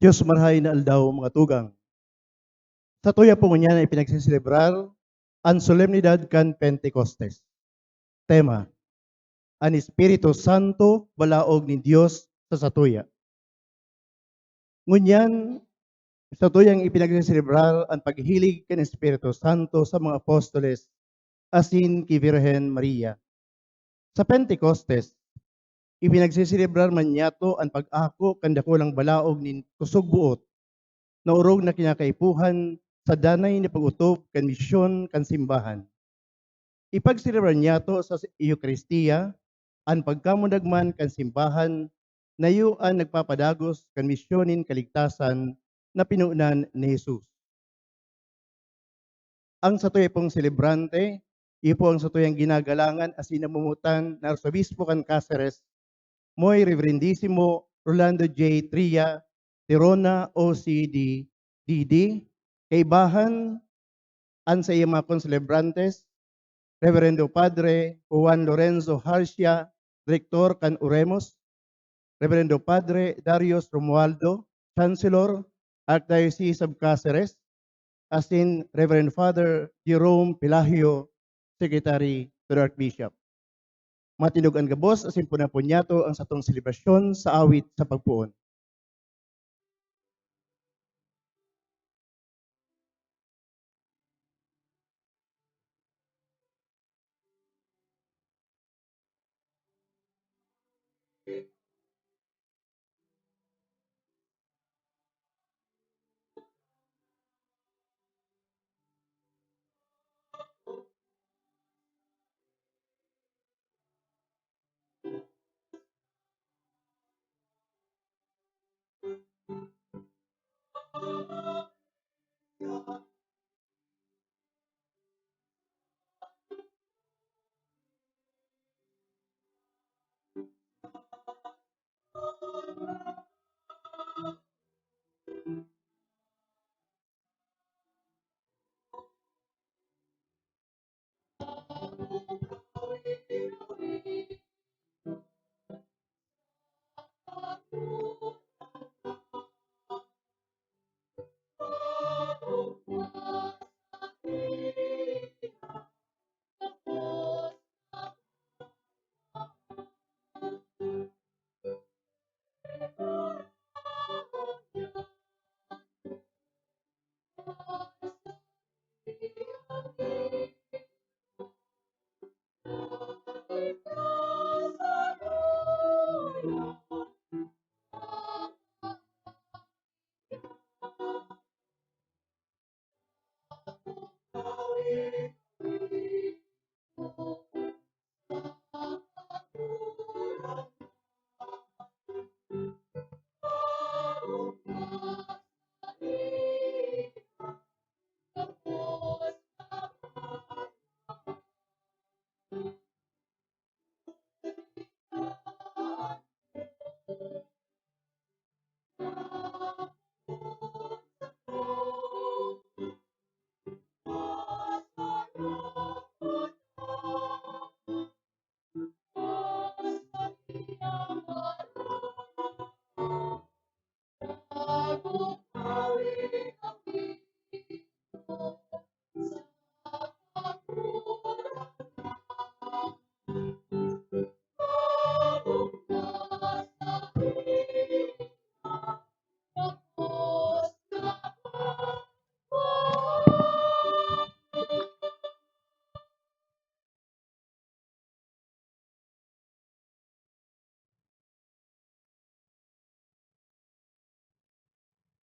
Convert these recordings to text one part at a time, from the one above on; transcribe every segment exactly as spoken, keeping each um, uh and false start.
Dios, marahay na aldaw, mga tugang. Satuya po ngunyan na ipinagseselebrar an solemnidad kan Pentecostes. Tema, An Espiritu Santo, Balaog nin Dios sa Satuya. Ngunyan, satuyang ipinagseselebrar an paghilig kan Espiritu Santo sa mga apostoles asin ki Birhen Maria. Sa Pentecostes, ipinagseselebrar man niyato an pag-ako kan dakulang balaog nin kusog-boot na orog na kinakaipuhan sa danay na pag-otob kan misyon kan simbahan. Ipagselebrar niyato sa Eukaristia an pagkamundag man kan simbahan na iyo an nagpapadagos kan misyon nin kaligtasan na pinunan ni Jesus. Ang satuya pong selebrante, iyo po ang satuyang ginagalangan asin namomotan na Arsobispo kan Caceres, Moy Reverendisimo Rolando J. Tria, Tirona, O C D, D D, kaibahan an saiyang mga konselebrantes, Reverendo Padre Juan Lorenzo Harcia, Direktor kan Oremus, Reverendo Padre Darius Romualdo, Chancellor, Archdiocese of Caceres, asin Reverend Father Jerome Pelagio, Secretary to the Archbishop. Matindog an gabos asin punapon niyato ang satong selebrasyon sa awit sa pagpoon.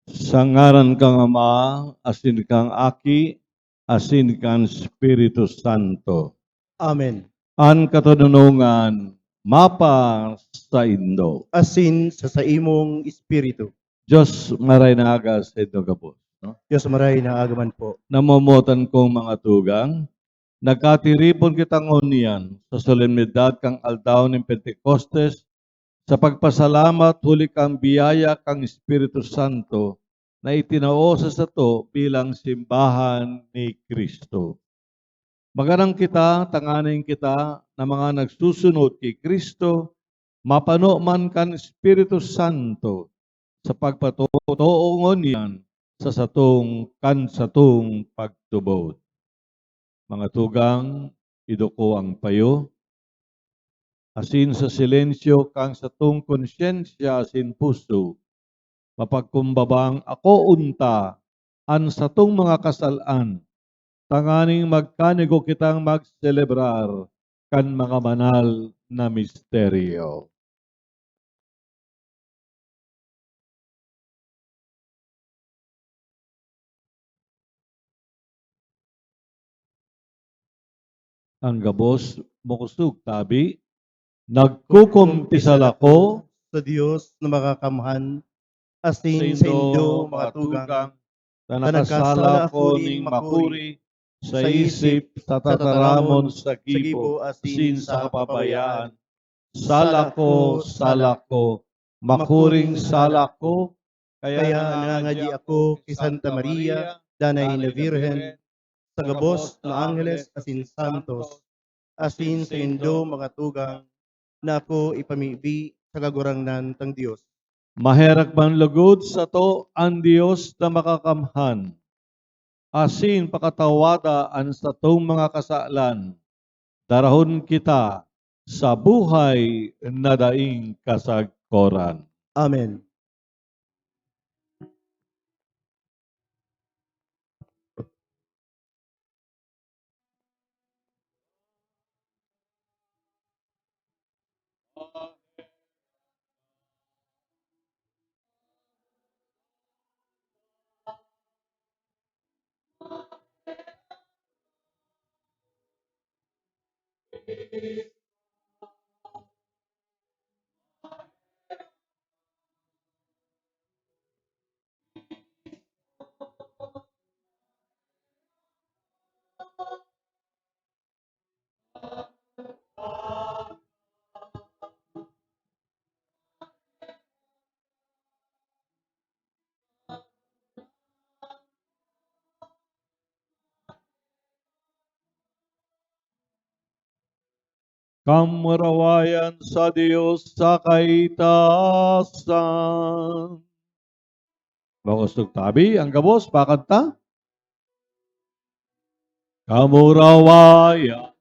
Sa ngaran kan Ama, asin kan Aki, asin kan Espiritu Santo. Amen. An katoninongan mapasaindo. Asin sa saimong espiritu. Dios maray na aga saindo gabos, no? Dios maray na aga man po. Namomotan kong mga tugang, nagkatiripon kita ngunyan sa solemnidad kan aldaw nin Pentecostes, sa pagpasalamat huli kan biyaya kan Espiritu Santo na itinao sa sato bilang simbahan ni Cristo. Magadan kita tanganing kita na mga nagsusunod ki Cristo mapano man kan Espiritu Santo sa pagpatotoo ngunyan sa satong kan satong pagtubod. Mga tugang, iduko ang payo, asin sa silensyo kan satong konsyensya asin puso, mapagkumbabang ako unta an satong mga kasal-an, tanganing magkanigo kitang magselebrar kan mga banal na misteryo. Ang gabos, makosog tabi, nagkukumpisal ako sa Dios na makakamhan, asin saindo, mga tugang, na nakasala ako ning makuri sa isip, sa tataramon, sa gibo, asin sa kapabayaan. Sala ko, sala ko, makuring sala ko, kaya nangangadi ako ki Santa Maria, Danay na Birhen, sa gabos na angheles asin santos, asin saindo, mga tugang, na ako ipamibi sa Kagurangnan tang Dios. Maherak man lugod sato an Dios na makakamhan, asin pakatawada an satong mga kasalan, darahon kita sa buhay na daing kasagkoran. Amen. Kamurawayan sa Dios sa kaitaasan. Makosog tabi, ang gabos, pakanta. Kamurawayan.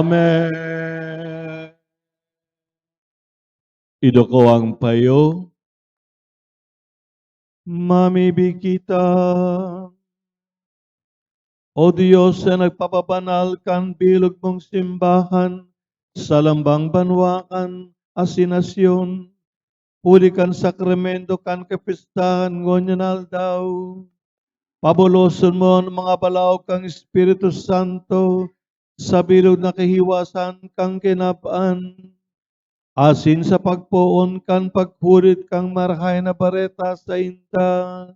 Amen. Iduko ang payo. Mamibi kita. O Dios na nagpapabanal kan bilog mong simbahan sa lambang banwa kan asin nasyon, huli kan sakramento kan kapistahan ngunyan aldaw, pabuloson mo an mga balaog kan Espiritu Santo sa bilog na kahiwasan kan kinab-an, asin sa pagpoon kan paghulit kan Marahay na Bareta sainda,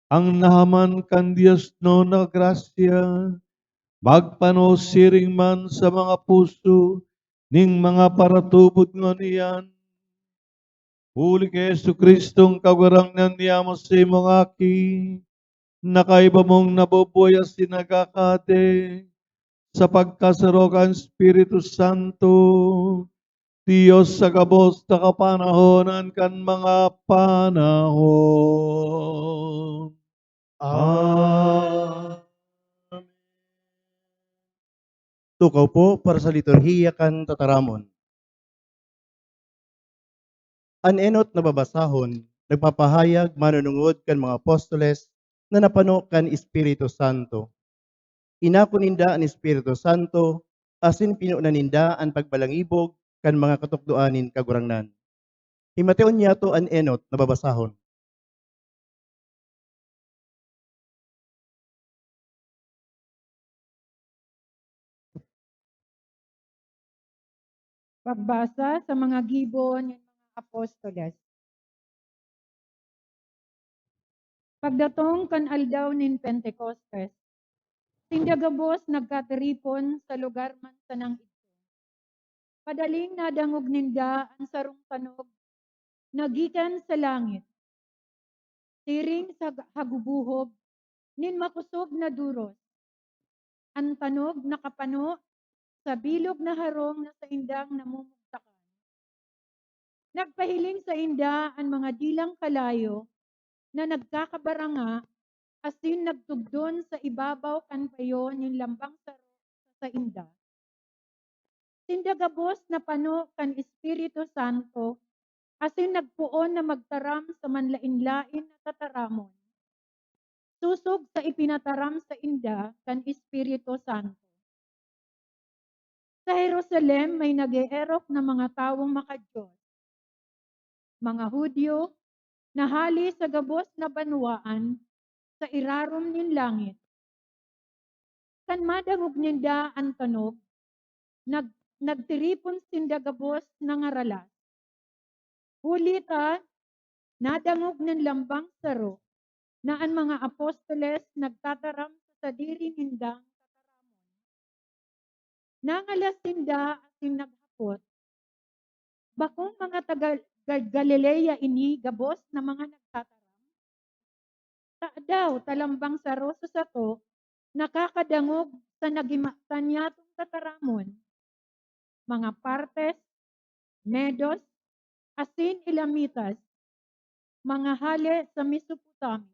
ang nahaman kan Dios na grasya, magpanosiring man sa mga puso ning mga paratubod ngunyan. Huli ki Jesu-Cristong Kagurangnan, niamo sa imong Aki, na kaiba mong nabubuhay asin nagkakade sa pagkasaro kan Espiritu Santo, Dios sa gabos na kapanahonan kan mga panahon. Amen. Tukaw po para sa liturhiya kan tataramon. An enot na babasahon nagpapahayag manunungod kan mga apostoles na napano kan Espiritu Santo. Inako ninda an Espiritu Santo asin pinonan ninda an pagbalangibog kan mga katukdoan nin Kagurangnan. Himateon niyato an enot na babasahon. Pagbasa sa mga gibo nin mga apostoles. Pagdatong kan aldaw nin Pentecostes, sinda gabos nagkatiripon sa lugar man sanang idto. Padaling nadangog ninda an sarong tanog na gikan sa langit, siring sa ga-, hagubuhog nin makosog na doros. An tanog nakapano sa bilog na harong na saindang namumugtakan. Nagpahiling sainda an mga dilang kalayo na nagkakabaranga asin nagtugdon sa ibabaw kan payo nin lambang saro sa sainda. Sinda gabos napano kan Espiritu Santo asin nagpoon na magtaram sa manlaen-laen na tataramon, sosog sa ipinataram sainda kan Espiritu Santo. Sa Jerusalem may nag-eerok na mga tawong maka-Dios, mga Judio na hale sa gabos na banwaan sa irarom nin langit. Kan madangog ninda an tanog, nag-, nagtiripon sinda gabos na ngaralas. Huli ta nadangog nin lambang saro na an mga apostoles nagtataram sa sadiri nindang tataramon. Nangalas sinda asin naghapot, "Bakong mga taga Ga-, Galilea ini gabos na mga nagtataram? Tadaw ta lambang saro sa sato nakakadangog sa nagimatan niyatong tataramon?" Mga Partes, Medos, asin Elamitas, mga hale sa Mesopotamia,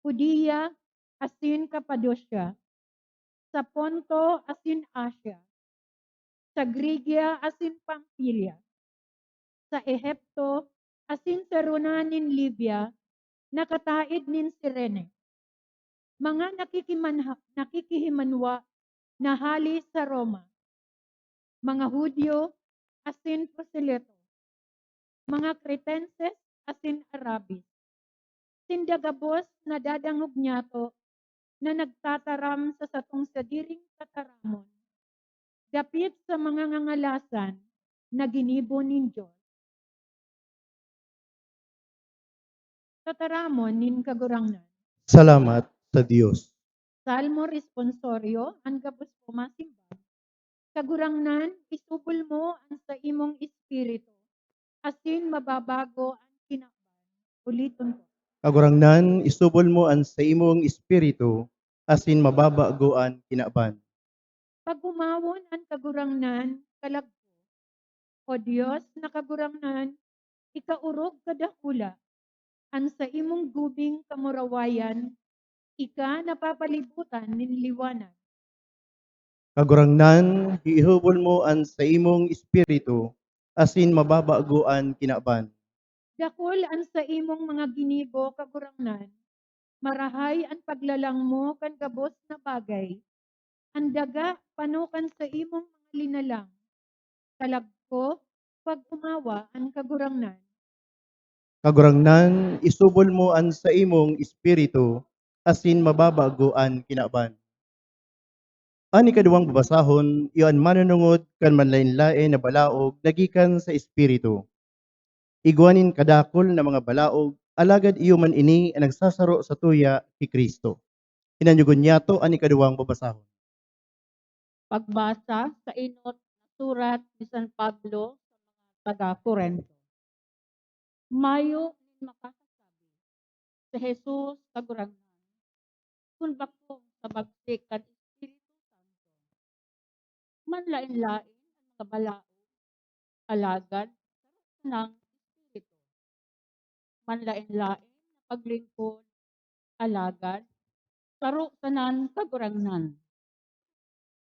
Judea, asin Capadocia, sa Ponto asin Asia, sa Grigia asin Pamfilia, sa Ehipto asin sa rona nin Libya na kataed nin Cirene, mga nakikimanha-, nakikihimanwa na hale sa Roma, mga Judio asin proselyto, mga Cretenses asin Arabes. Sinda gabos nadadangog niyato na nagtataram sa satong sadiring tataramon, dapit sa mga ngangalasan na ginibo nin Dios. Tataramon nin Kagurangnan. Salamat sa Dios. Salmo Responsorio, an gabos po masimbag. Kagurangnan, isubol mo an saimong espiritu, asin mababago an kinaban. Uliton ko. Kagurangnan, isubol mo an saimong espiritu, asin mababago an kinaban. Pag-omawon an Kagurangnan, kalag ko. O Dios na Kagurangnan, ika orog kadakula, an saimong gubing kamurawayan, ika napapalibotan nin liwanag. Kagurangnan, ihubol mo an saimong espiritu, asin mababago an kinaban. Dakul an saimong mga ginibo, Kagurangnan, Marahay an paglalang mo kan gabos na bagay. An daga pano kan saimong mga linalang. Kalagkop, pag-omawa an Kagurangnan. Kagurangnan, isubol mo an saimong espiritu, asin mababago an kinaban. An ikaduwang babasahon, iyo an manunungod kan manlaen-laen na balaog na gikan sa Espiritu. Igwa nin kadakul na mga balaog, alagad iyo man ini an nagsasaro sa tuya ki Cristo. Hinanyogon niyato an ikaduwang babasahon. Pagbasa sa enot na surat ni San Pablo sa mga taga Corinto. Mayo nin makasasabi si Jesus Kagurangnan, kun bakong sa bagsik kan Espiritu Santo. Manlaen-laen an mga balaog, alagad saro sanang Espiritu. Manlaen-laen na paglingkod, alagad saro sanang Kagurangnan.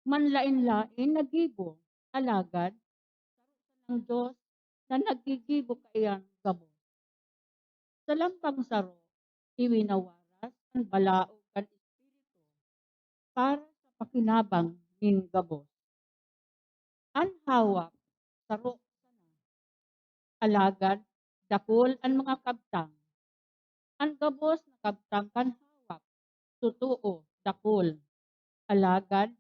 Manlaen-laen na gibo, alagad saro sanang Dios na naggigibo kaiyan gabos. Sa lambang saro, iwinawaras an balaog kan Espiritu para sa pakinabang nin gabos. An hawak saro sana, alagad dakul an mga kabtang. An gabos na kabtang kan hawak, totoo, dakul, alagad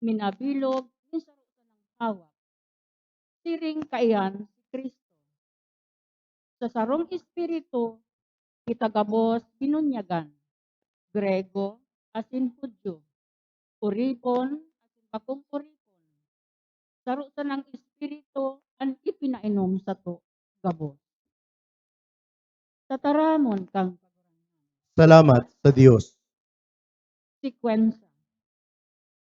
minabilog nin saro sanang hawak. Siring kaiyan si Cristo. Sa sarong Espiritu, kita gabos binunyagan, Grego asin Judio, oripon asin bakong oripon. Saro sanang Espiritu an ipinainom sato gabos. Tataramon kan Kagurangnan. Salamat sa Dios. Sikwensa.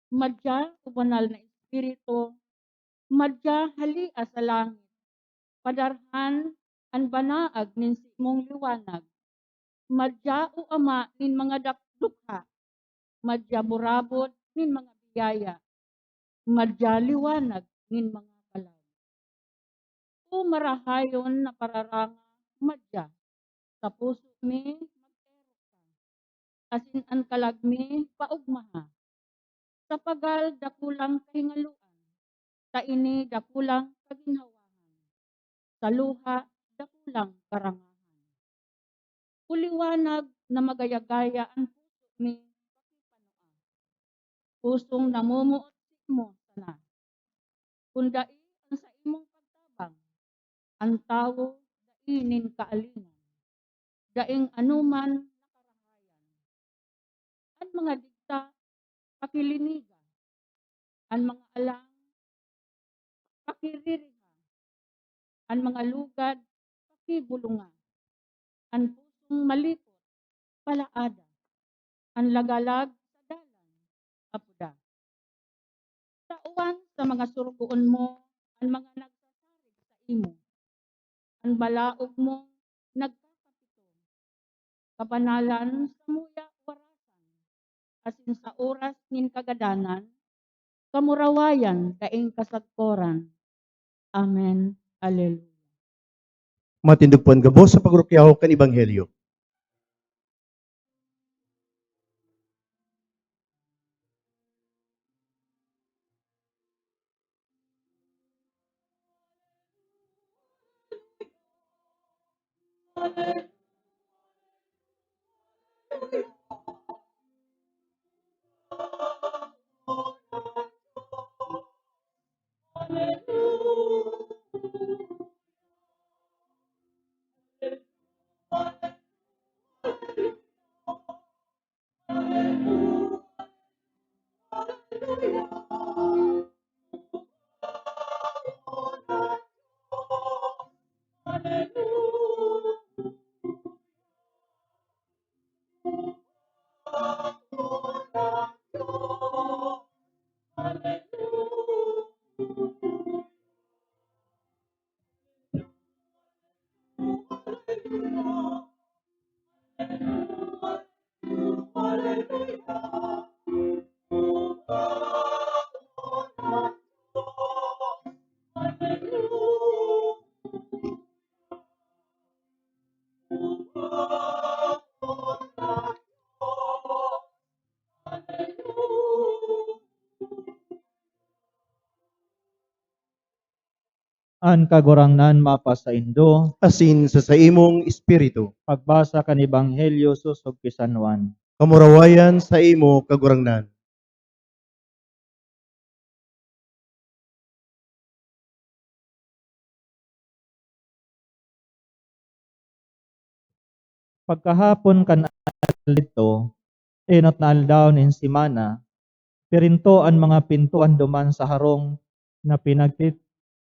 Madya, O Banal na Espiritu, madya halia sa langit, padarhan an banaag nin simong liwanag. Madya, O Ama nin mga dak-, dukha, madya burabod nin mga biyaya, madya liwanag nin mga kalag. O marahayon na Pararanga, madya sa puso mi mag-erok ka, asin an kalag mi paogmaha. Sa pagal, dakulang kahingaloan, sa ini, dakulang kaginhawahan, sa luha, dakulang karangahan. O liwanag na magaya-gaya an puso mi pakipanua. Pusong namomoot simo sana. Kun dai an saimong pagtabang, an tawo dai nin kaalingan, daing anoman na karahayan. An mga digta, pakiliniga. An mga alang, pakiririha. An mga lugad, pakibulunga. An pusong malipot, palaada. An lagalag sa dalan, apoda. Tawan sa mga sorogoon mo an mga nagsasarig saimo. An balaog mong nagkakapito, kabanalan samuya warasan, asin sa oras nin kagadanan, kamurawayan daing kasagkoran. Amen. Alleluia. Matindog po an gabos sa pagrukyaho kan Ebanghelyo. An Kagurangnan mapasaindo. Asin sa saimong espiritu. Pagbasa kan Ebanghelyo sosog ki San Juan. Kamurawayan saimo, Kagurangnan. Pagkahapon kan aldaw, enot na aldaw nin semana, pirinto an mga pintoan duman sa harong na pinagti-,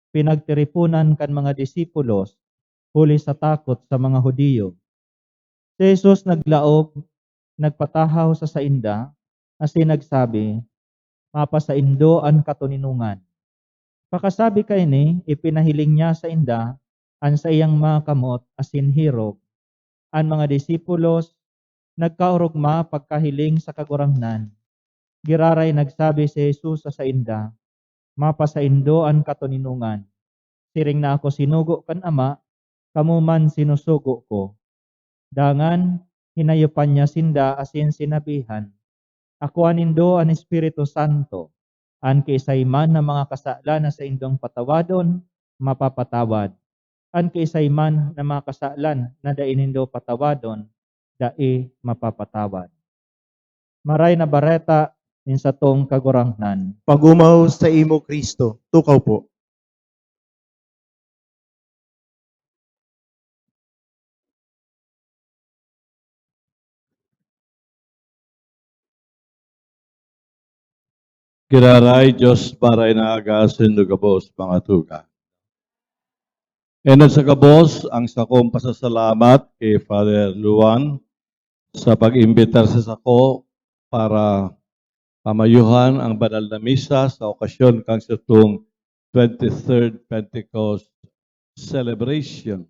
pinagtiriponan kan mga disipulos huli sa takot sa mga Judio. Si Jesus naglaog, nagpatahaw sa sainda, asin nagsabi, "Mapasaindo an katoninongan." Pakasabi kaini, ipinahiling niya sainda an saiyang mga kamot asin hirog. An mga disipulos nagkaorogma pagkahiling sa Kagurangnan. Giraray nagsabi si Jesus sa sainda, "Mapasaindo an katoninongan. Siring na ako sinugo kan Ama, kamo man sinusugo ko." Dangan, hinayopan niya sinda asin sinabihan, "Akoa nindo an Espiritu Santo. An kiisay man na mga kasalan na saindong patawadon, mapapatawad. An kiisay man na mga kasalan na dai nindo patawadon, dai mapapatawad." Maray na Bareta nin satong Kagurangnan. Pag-omaw saimo, Cristo. Tukaw po. Giraray Dios, Ama na nagaasindog gabos, mga tugang. Enot sa gabos ang sakong pasasalamat ki Father Luan sa pag-imbitar sa sako para pamayuhan ang banal na misa sa okasyon kan satong twenty-third Pentecost celebration.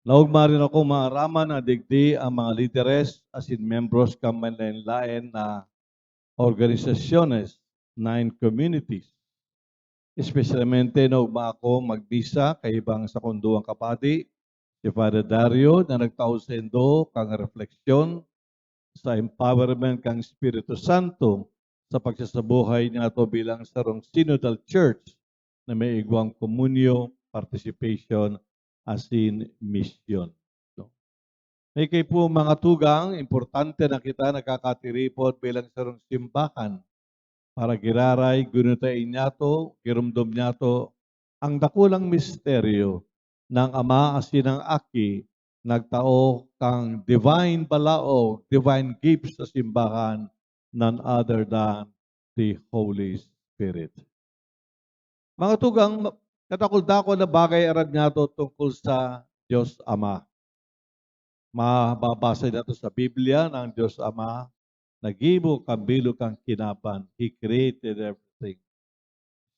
Naogma nin akong maaraman na digdi ang mga lideres asin miyembros kan manlaen-laen na organisasyones, nine communities. Espesyalmente, naogma ako magmisa kaiba kan sakong duwang kapadi, si Father Dario, na nagtao saindo kan refleksyon sa empowerment kan Espiritu Santo sa pagsasabuhay niyato bilang sarong synodal church na may igwang komunyo, participation, asin misyon. No? Mayo po, mga tugang, importante na kita nakakatiripon bilang sarong simbahan para giraray gunutain niyato, giromdom niyato ang dakulang misteryo na an Ama asin an Aki nagtao kan divine balaog, divine gifts sa simbahan, none other than the Holy Spirit. Mga tugang, ma-, kadakul-dakul na bagay aram niyato tungkol sa Dios Ama. Mababasa niyato sa Biblia na an Dios Ama naggibo kan bilog kan kinaban. He created everything.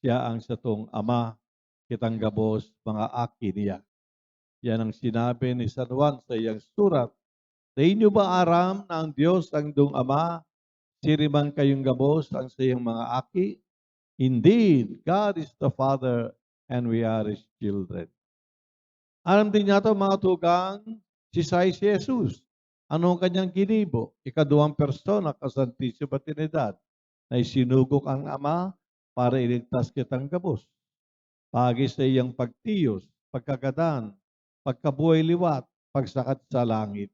Siya an satong Ama, kitang gabos, mga aki niya. Yan ang sinabi ni San Juan sa iyang surat. "Dai niyo ba aram na an Dios an indong Ama, siring man kayong gabos an saiyang mga aki? Indeed, God is the Father, and we are His children." Aram din niyato, mga tugang, si Sai si Jesus. Ano an kanyang ginibo? Ikaduwang persona kan Santisima Trinidad, na isinugo kan Ama para iligtas kitang gabos. Paagi sa iyang pagtiyos, pagkagadan, pagkabuhay liwat, pagsakat sa langit.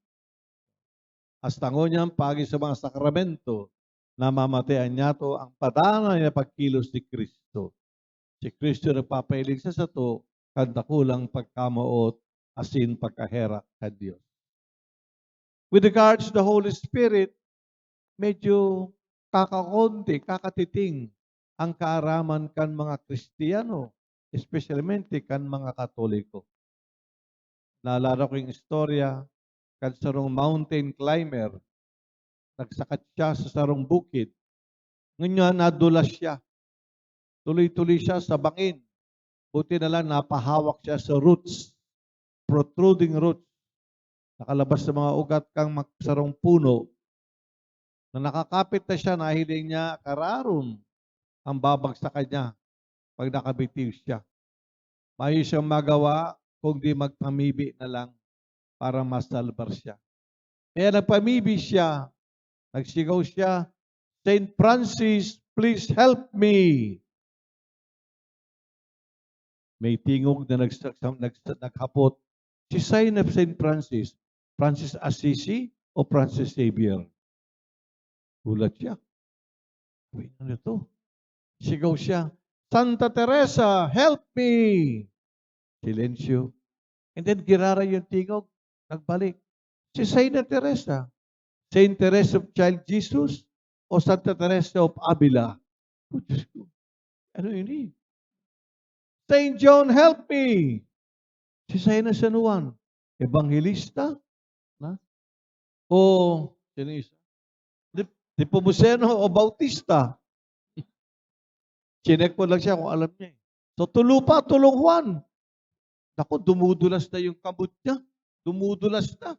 Hasta ngunyan, paagi sa mga sakramento, namamatean niyato an padanay na pagkilos ni Cristo. Si Cristo nagpapailig sa sato kan dakulang pagkamoot asin pagkaherak kan Dios. With regards to the Holy Spirit, medyo kakakonti, kakatiting ang kaaraman kan mga Kristiyano, espesyalmente kan mga Katoliko. Naalala ko yung istorya kan sarong mountain climber. Nagsakat siya sa sarong bukid. Ngunyan, nadulas siya. Tuloy-tuloy siya sa bangin. Buti na lang, napahawak siya sa roots, protruding roots. Nakalabas sa mga ugat kan mag-, sarong puno. Na nakakapit na siya, nahiling niya, kararom ang babagsakan niya pag nakabitiw siya. Mayo siyang magawa kundi magpamibi na lang para masalbar siya. Kaya nagpamibi siya, nagsigaw siya, "Saint Francis, please help me." May tingog na nagsa-, nagsa-, naghapot, "Siisay na Saint Francis? Francis Assisi o Francis Xavier?" Gulat siya. Sabi niya, "Ano to?" Sigaw siya, "Santa Teresa, help me!" Silensyo. And then, giraray yung tingog. Nagbalik. "Si Saint Teresa. Saint Teresa of Child Jesus o Santa Teresa of Avila?" Oh, Diyos ko. Ano ini? "Saint John, help me!" Si Saint na San Juan, ebanghelista, na? O, sino isa? Nep-, Nepomuceno o Bautista? Chinek ko lang siya kung alam niya eh. So, tulo pa, tulong Juan. Naku, dumudulas na yung kamot niya. Dumudulas na.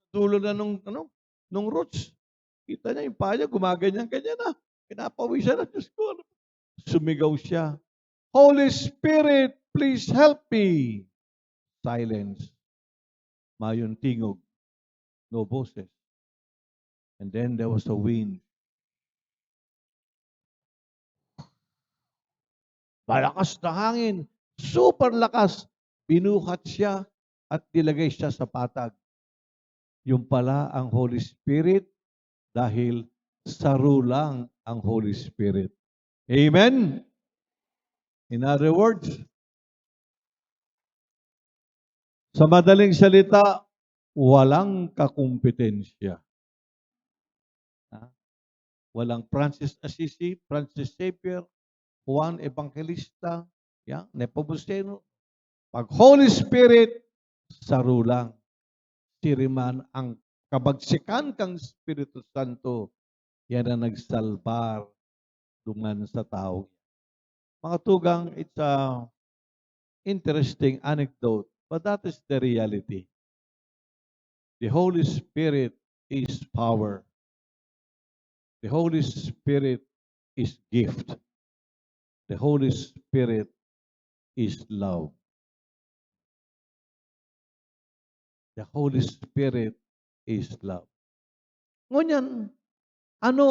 Dulo na nung, ano, nung roots. Kita niya, yung paa niya, gumaganyan-ganyan na. Pinapawisan na, Diyos ko. Ano? Sumigaw siya, "Holy Spirit, please help me." Silence. Mayong tingog. No boses. And then there was a wind. Malakas na hangin. Super lakas. Binuhat siya at nilagay siya sa patag. Yung pala ang Holy Spirit, dahil saro lang ang Holy Spirit. Amen? In other words, sa madaling salita, walang kakumpetensya. Ha? Walang Francis Assisi, Francis Xavier, Juan Evangelista, ya, Nepomuceno. Pag Holy Spirit, saro lang. Siring man ang kabagsikan kan Espiritu Santo, yan ang nagsalbar dungan sa tawo. Mga tugang, it's a interesting anecdote, but that is the reality. The Holy Spirit is power. The Holy Spirit is gift. The Holy Spirit is love. The Holy Spirit is love. Ngunyan, ano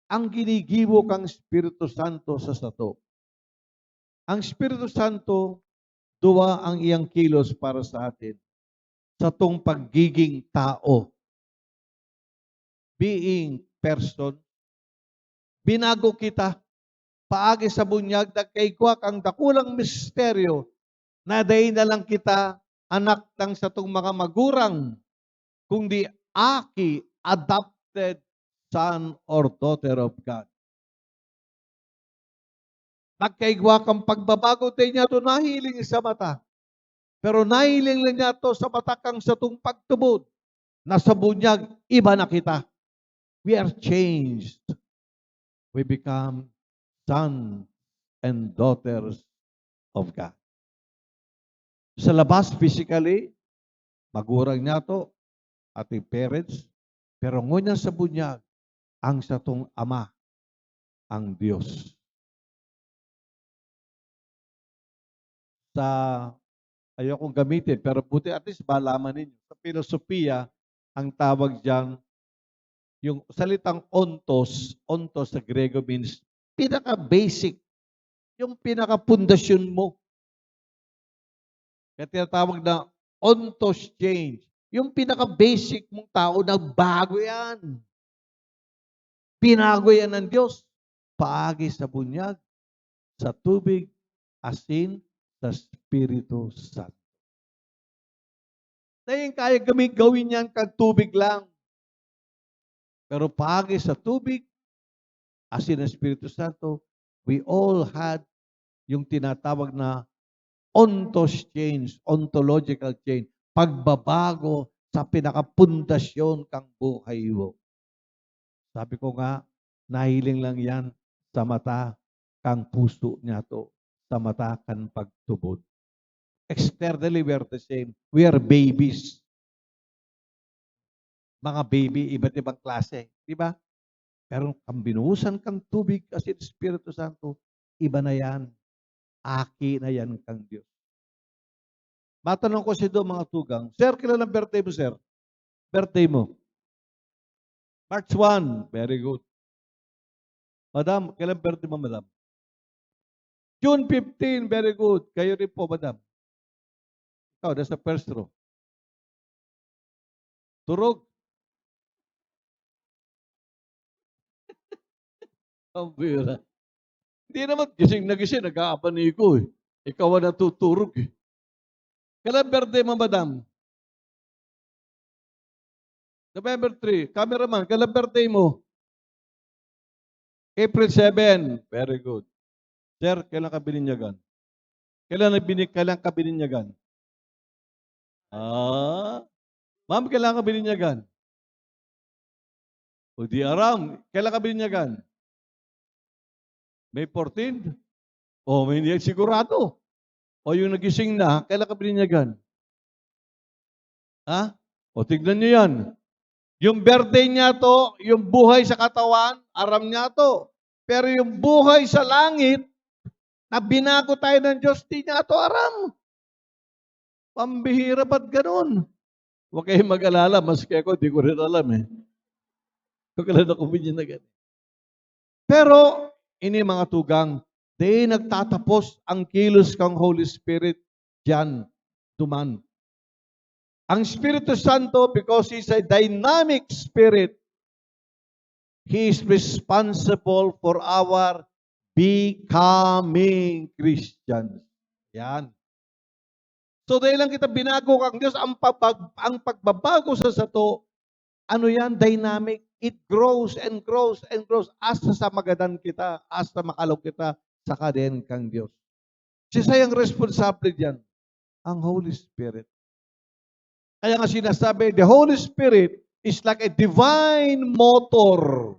ang ginigibo kang Espiritu Santo sa sato? Ang Espiritu Santo, duwa ang iyang kilos para sa atin. Satong pagiging tao, being person, binago kita. Paagi sa bunyag, nagkaigwa kang dakulang misteryo na dai na lang kita anak ng satong mga magurang, kundi aki, adopted son or daughter of God. Nagkaigwa kang pagbabago, dai niya to nahiling sa mata. Pero nahiling lang niya to sa mata kang satong pagtubod, na sa bunyag, iba na kita. We are changed. We become sons and daughters of God. Sa labas, physically, magurang niya to, ating parents, pero ngunyan sa bunyag, ang satong Ama, ang Diyos. Sa, ayokong gamitin, pero buti at least malaman ninyo. Sa filosofiya, ang tawag diyan, yung salitang ontos, ontos sa Grego means pinaka-basic, yung pinaka-pundasyon mo. Kaya tinatawag na ontos change. Yung pinaka-basic mong tao, nagbago yan. Binago yan ng Diyos. Paagi sa bunyag, sa tubig, asin, sa Espiritu Santo. Dahil kaya gami-, gawin yan kag tubig lang. Pero paagi sa tubig, asin ng Espiritu Santo, we all had yung tinatawag na ontos change, ontological change, pagbabago sa pinakapundasyon kang buhay mo. Sabi ko nga, nahiling lang yan sa mata kang puso niyato, sa mata kan pagtubod. Externally, we are the same. We are babies. Mga baby, iba't ibang klase. Di ba? Pero ang binuhusan kang tubig, asin Espiritu Santo, iba na yan. Aki na yan kang Diyos. Matanong ko si Do, mga tugang, "Sir, kailan ang birthday mo, sir?" Birthday mo? "March one." Very good. "Madam, kailan birthday mo, madam?" June fifteen, very good. Kayo rin po, madam. Ikaw, nasa first row. Turog. Ang bira. Hindi naman, gising na gising, nag-aabani ko eh. Ikaw ang natutulog eh. Kailan birthday mo, madam? November three. Cameraman, kailan birthday mo? April seven. Very good. Sir, kailan ka bininyagan? Kailan na bini-, kailan ka bininyagan? Ah? Ma'am, kailan ka bininyagan? O di aram, kailan ka bininyagan? May fourteen? O, may hindi sigurado. O yung nagising na, kailan ka bininyagan? Ha? O, tignan nyo yan. Yung birthday niya to, yung buhay sa katawan, aram niya to. Pero yung buhay sa langit, na binago tayo ng Diyos, di niya to aram. Pambihira ba't ganun? Huwag kayong mag-alala, maski ako, di ko rin alam eh. Huwag ka lang ako binyan na ganun. Pero, ini mga tugang, di nagtatapos ang kilos kang Holy Spirit diyan, duman. Ang Espiritu Santo, because He's a dynamic Spirit, He is responsible for our becoming Christians. Yan. So, dahil lang kita binago kang Diyos, ang pabag-, ang pagbabago sa sato, ano yan? Dynamic. It grows and grows and grows hasta sa magadan kita, hasta makalog kita sa kaden kang Diyos. Siya sayang responsable diyan, ang Holy Spirit. Kaya nga sinasabi, the Holy Spirit is like a divine motor.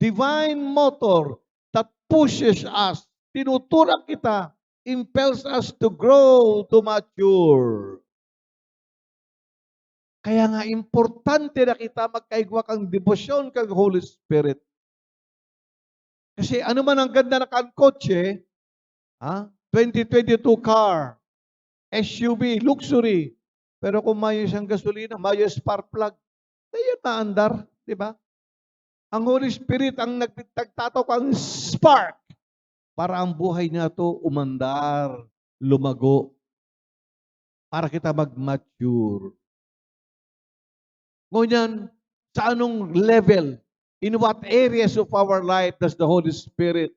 Divine motor that pushes us, tinutulak kita, impels us to grow, to mature. Kaya nga, importante na kita magkaigwa kang debosyon kang Holy Spirit. Kasi ano man ang ganda na kan kotse, ha? Twenty twenty-two car, S U V, luxury. Pero kung mayo siyang gasolina, mayo spark plug, di yan maandar, di ba? Ang Holy Spirit ang nag-, nagtatao kang spark para ang buhay niya to umandar, lumago, para kita mag-mature. Ngunyan, sa anong level, in what areas of our life does the Holy Spirit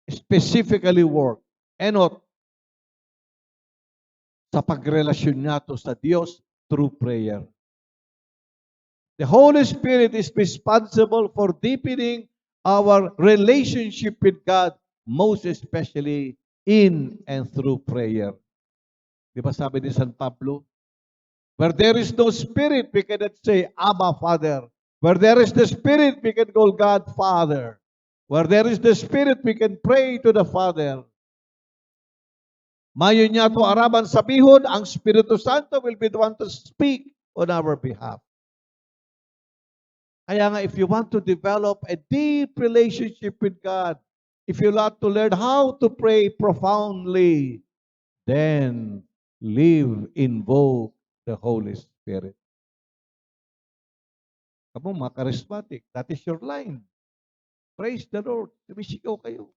specifically work? Enot, sa pagrelasyon niya to sa Dios through prayer. The Holy Spirit is responsible for deepening our relationship with God, most especially in and through prayer. Di ba sabi ni San Pablo, "Where there is no Spirit, we cannot say, 'Abba, Father.' Where there is the Spirit, we can call God Father. Where there is the Spirit, we can pray to the Father." Mayo niya to araman sabihon, ang Espiritu Santo will be the one to speak on our behalf. Kaya nga, if you want to develop a deep relationship with God, if you want to learn how to pray profoundly, then live, invoke the Holy Spirit. Kamo, mga charismatic, that is your line. Praise the Lord. Sumisigaw kayo.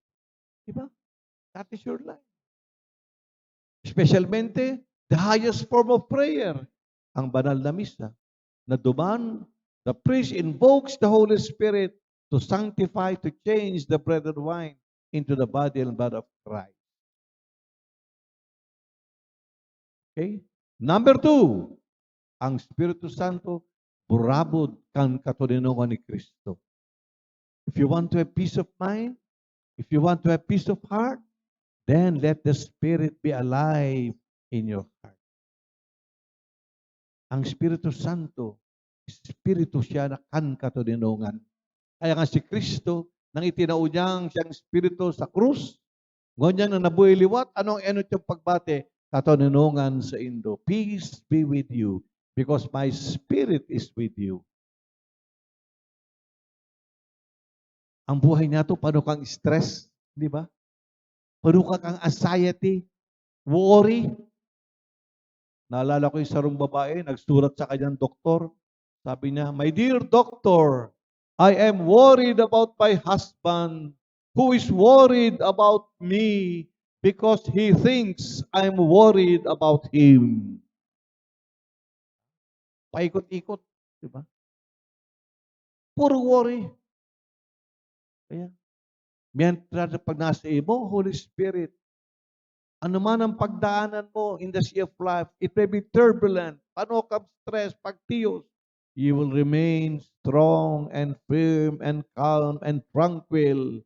Di ba? That is your line. Especialmente, the highest form of prayer, ang banal na misa, na duman, the priest invokes the Holy Spirit to sanctify, to change the bread and wine into the body and blood of Christ. Okay? Number two, ang Espiritu Santo, burabod kan katoninongan ni Cristo. If you want to have peace of mind, if you want to have peace of heart, then let the Spirit be alive in your heart. Ang Espiritu Santo, Espiritu siya na kan katoninongan. Kaya nga si Cristo, nang itinao niya ang siyang Espiritu sa krus, ngunyan na nabuhay liwat, ano ang enot niyang pagbati? "Katoninongan saindo. Peace be with you, because my Spirit is with you." Ang buhay niya to, pano kang stress, di ba? Pano ka kang anxiety, worry. Naalala ko yung sarong babae, nagsurat sa kanyang doktor. Sabi niya, "My dear doctor, I am worried about my husband, who is worried about me because he thinks I'm worried about him. Paikot-ikot, di ba? Puro worry. Kaya, mientras pag nasa imo, Holy Spirit, ano man ang pagdaanan mo in the sea of life, it may be turbulent, panokab, stress, pagtiyos, you will remain strong and firm and calm and tranquil.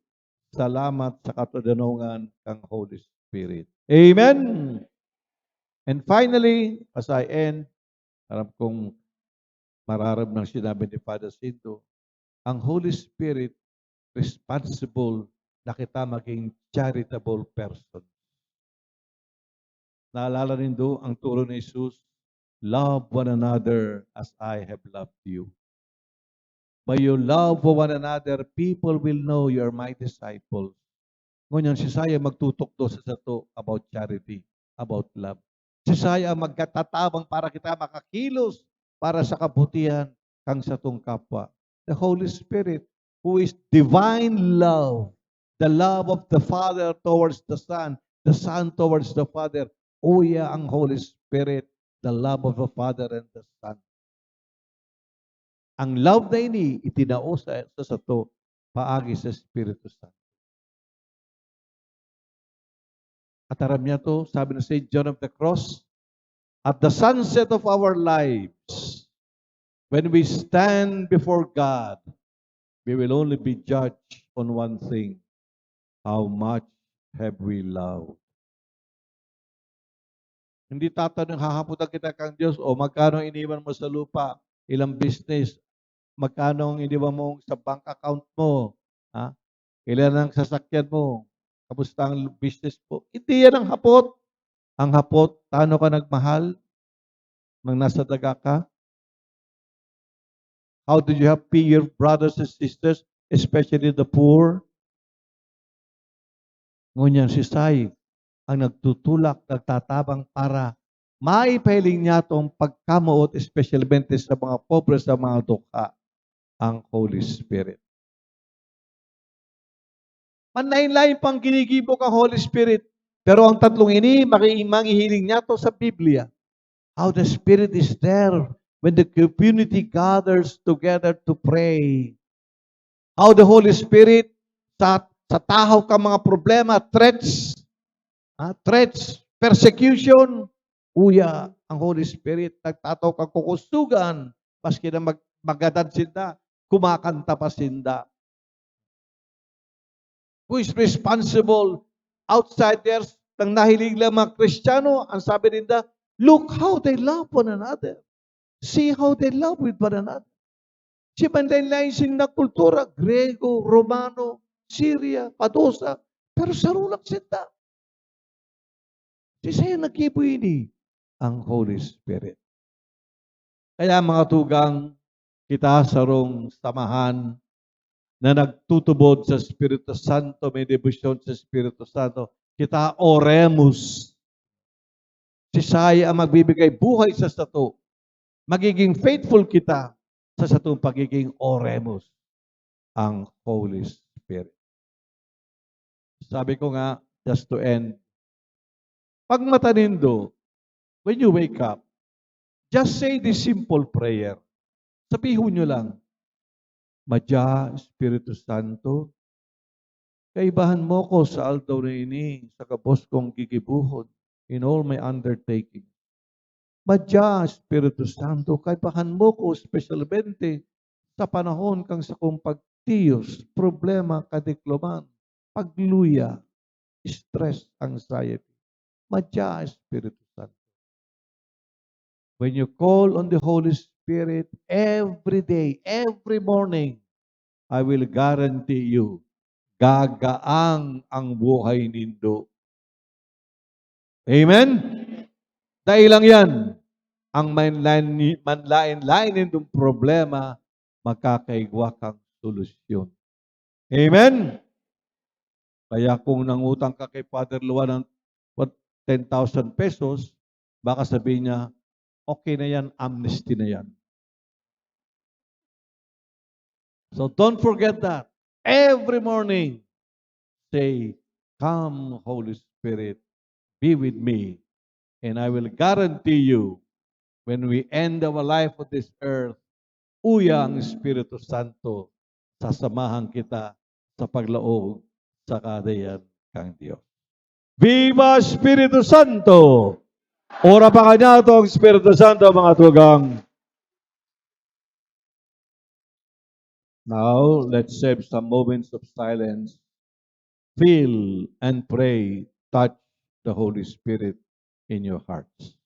Salamat sa katodanongan kang Holy Spirit. Amen. And finally, as I end, aram kong mararam ng sinabi ni Father Sinto, ang Holy Spirit responsible na kita maging charitable person. Naalala nindo ang turo ni Jesus, "Love one another as I have loved you." By your love for one another, people will know you are my disciples. Ngunyan, si Saya magtutukdo sa sato about charity, about love. Si Saya ang magkatatabang para kita makakilos para sa kabutihan kang satong kapwa. The Holy Spirit, who is divine love, the love of the Father towards the Son, the Son towards the Father. Uya ang Holy Spirit, the love of the Father and the Son. Ang love na ini itinao sa, sa sato paagi sa Espiritu Santo. At aram niya to, sabi ni Saint John of the Cross, "At the sunset of our lives, when we stand before God, we will only be judged on one thing, how much have we loved?" Hindi tatanong, hahapotan kita kang Dios, "O, magkano iniwan mo sa lupa? Ilang business? Magkano ang iniwan mo sa bank account mo? Ha? Ilan ang sasakyan mo? Kamusta ang business mo?" Hindi yan ang hapot. Ang hapot, tano ka nagmahal nang nasa daga ka? How did you help your brothers and sisters, especially the poor? Ngunyan si Sai ang nagtutulak, nagtatabang para maipahiling niya tong pagkamoot, espesyalmente sa mga pobre, sa mga dukha, ang Holy Spirit. Manlain-lain pang ginigibo kan Holy Spirit, pero ang tatlong ini, maki-, manghihiling niya to sa Biblia. How the Spirit is there when the community gathers together to pray. How the Holy Spirit sa, sa tahaw ka mga problema, threats, ah, threats, persecution, uya, ang Holy Spirit nagtatao kang kukusugan, maski na mag-, magadan sinda, kumakanta pa sinda. Who is responsible? Outsiders, nang nahiling lang mga Kristiyano, ang sabi ninda, "Look how they love one another. See how they love with one another." Si manlain-lain sinda kultura, Grego, Romano, Syria, padusa, pero saro lang sinda. Si siya naggibo ini, ang Holy Spirit. Kaya, mga tugang, kita sarong samahan na nagtutubod sa Espiritu Santo, may debosyon sa Espiritu Santo. Kita, oremus. Si siya ang magbibigay buhay sa sato. Magiging faithful kita sa satong pagiging oremus, ang Holy Spirit. Sabi ko nga, just to end, pag mata nindo, when you wake up, just say this simple prayer. Sabihon nyo lang, "Madya, Espiritu Santo, kaibahan mo ko sa aldaw na ini sa gabos kong gigibohon in all my undertaking. Madya, Espiritu Santo, kaibahan mo ko espesyalmente sa panahon kan sakong pagtiyos, problema, kadikloman, pagluya, stress, anxiety." Madya, Espiritu Santo. When you call on the Holy Spirit every day, every morning, I will guarantee you, gagaang ang buhay nindo. Amen? Dai lang yan. Ang manlain-, manlain-lain nindong problema, makakaigwa kang solusyon. Amen? Kaya kung nangutang ka kay Father Luan ng, what, ten thousand pesos, baka sabihin niya, "Okay na yan, amnesty na yan." So don't forget that. Every morning, say, "Come, Holy Spirit, be with me, and I will guarantee you, when we end our life on this earth, uya ang Espiritu Santo, sasamahan kita sa paglaog sa Kahadean kan Dios." Viva Espiritu Santo! Ora pa kanya to ang Espiritu Santo, mga tugang. Now, let's have some moments of silence. Feel and pray. Touch the Holy Spirit in your hearts.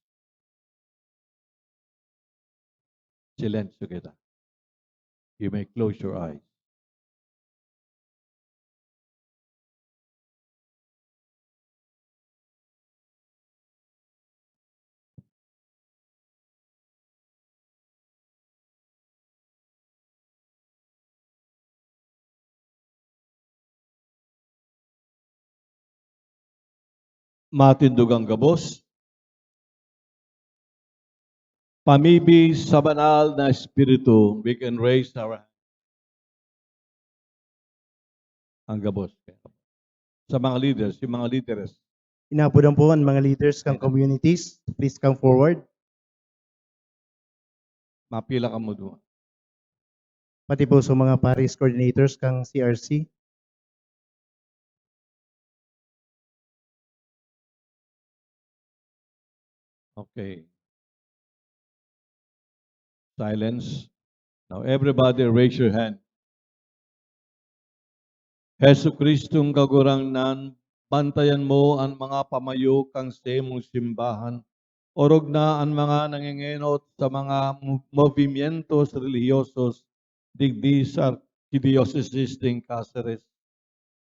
Silensyo kita. You may close your eyes. Matindog ang gabos. Pamibi sa Banal na Espiritu, we can raise our hand. Ang gabos. Sa mga leaders, yung mga leaders. Inapodan po ang mga leaders kan communities. Please come forward. Mapila kamo duwa. Pati po sa mga parish coordinators kan C R C. Okay. Silence. Now, everybody raise your hand. Jesucristong Kagurangnan, bantayan mo an mga pamayo kan saimong simbahan. Orog na an mga nangengenot sa mga mo-, movimientos relihiyosos digdi sa Arkidiyosesis nin Caceres.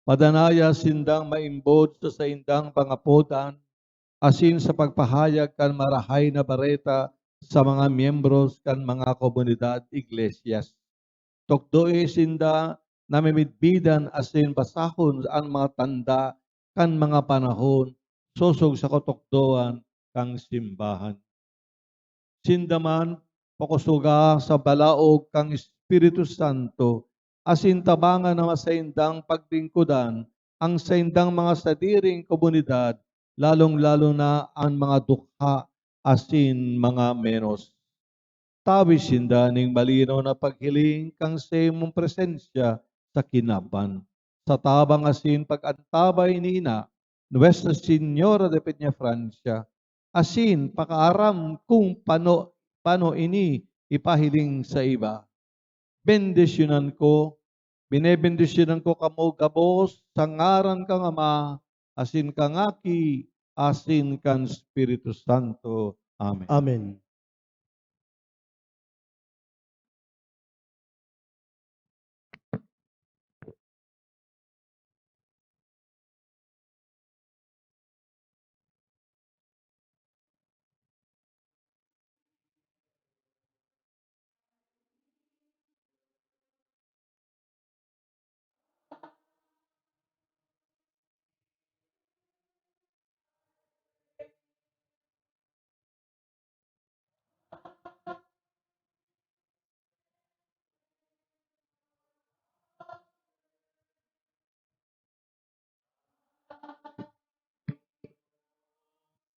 Padanaya sindang maimbod sa saindang pangapodan asin sa pagpahayag kan Marahay na Bareta sa mga miyembros kan mga komunidad, iglesias. Tukdoe sinda na mamidbidan asin basahon an mga tanda kan mga panahon sosog sa katukdoan kan simbahan. Sinda man pakosoga sa balaog kan Espiritu Santo, asin tabangan na masaindang paglingkodan ang saindang mga sadiring komunidad, lalong-lalo na an mga dukha asin mga menos. Tawi sinda nin malinaw na paghiling kan saimong presensya sa kinaban, sa tabang asin pag-antabay ni Ina, Nuestra Señora de Peñafrancia, asin pakaaram kung pano, pano ini ipahiling sa iba. Bendisyonan ko, binebendisyonan ko kamo gabos sa ngaran kan Ama, asin kan Aki, asin kan Espiritu Santo. Amen. Amen.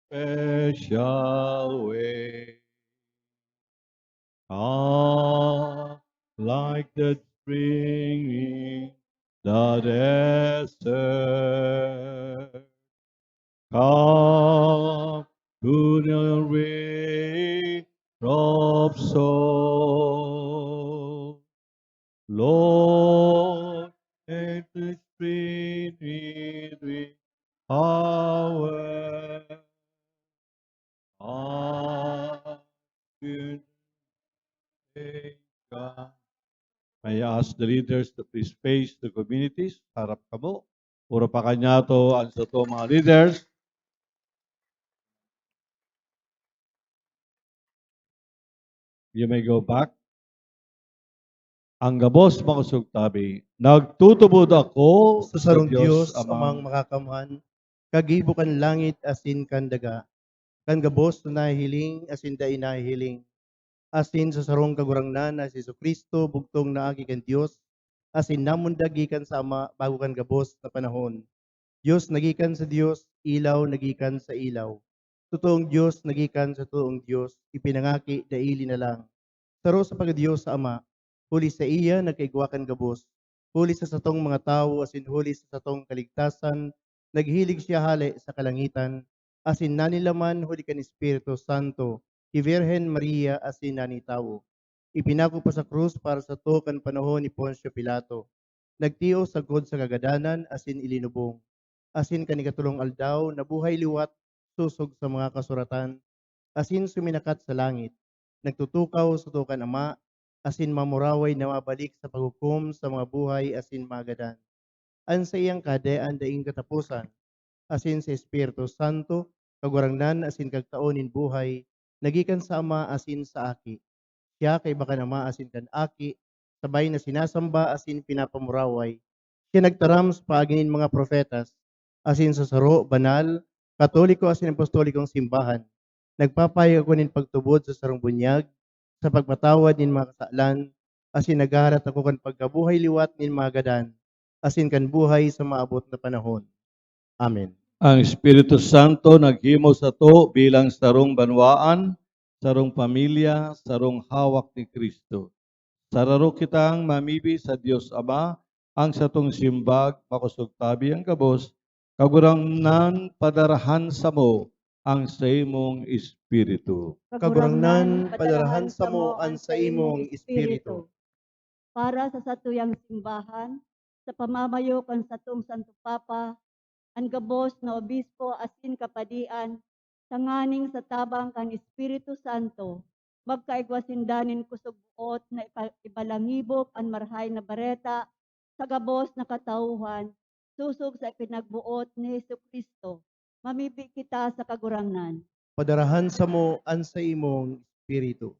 Special way. Ah, like the spring in the desert. Come to the ray of soul. Lord, let the Spirit with power. Amen. May I ask the leaders to please face the communities. Harap kamo. Puro pa kanyato ang sato mga leaders. You may go back. Ang gabos, makosog tabi. Nagtutubod ako sa sarong Dios, Amang makakamhan, kagibo kan langit asin kan daga, kan gabos na nahihiling asin dai nahihiling, asin sa sarong Kagurangnan na si Jesu-Cristo, bugtong na Aki kan Dios, asin namundag gikan sa Ama bago kan gabos na panahon. Dios na gikan sa Dios, ilaw na gikan sa ilaw. Totoong Dios na gikan sa totoong Dios, ipinangaki daili na lang. Saro sa pagka-Dios sa Ama, huli saiya nagkaigwa kan gabos, huli sa satong mga tawo asin huli sa satong kaligtasan, naghilig siya hale sa kalangitan, asin nanilaman huli kan Espiritu Santo, ki Birhen Maria asin nani tawo. Ipinako pa sa krus para sato kan panahon ni Poncio Pilato. Nagtios sagkod sa kagadanan asin ilinubong. Asin kan ikatolong aldaw, nabuhay liwat sosog sa mga kasuratan, asin suminakat sa langit. Nagtutukaw sato kan Ama, asin mamuraway na mabalik sa paghukom sa mga buhay asin magadan. An saiyang Kahadean daing kataposan, asin sa Espiritu Santo, Kagurangnan asin Kagtao nin buhay, na gikan sa Ama asin sa Aki. Siya kaiba kan Ama asin kan Aki, sabay na sinasamba asin pinapamuraway. Siya nagtaram sa paagi nin mga propetas, asin sa saro, banal, katoliko asin apostolikong simbahan. Nagpapahayag ako nin pagtubod sa sarong bunyag, sa pagpatawad nin mga kasalan, asin naghahalat ako kan pagkabuhay liwat nin mga gadan, asin kan buhay sa maabot na panahon. Amen. Ang Espiritu Santo naghimo sato bilang sarong banwaan, sarong pamilya, sarong hawak ni Cristo. Sararo kitang mamibi sa Dios Ama, ang satong simbag, makosog tabi an gabos, Kagurangnan, padarahan samo ang saimong Espiritu. Kagurangnan, padarahan samo an saimong Espiritu. Para sa satuyang simbahan, sa pamamayo kan satong Santo Papa, an gabos na obispo asin kapadian, tanganing sa tabang kan Espiritu Santo, magkaigwa sinda nin kusog-boot na ipa-, ibalangibog an Marahay na Bareta sa gabos na katauhan, sosog sa ipinagboot ni Jesu-Cristo. Mamibi kita sa Kagurangnan. Padarahan samo an saimong Espiritu.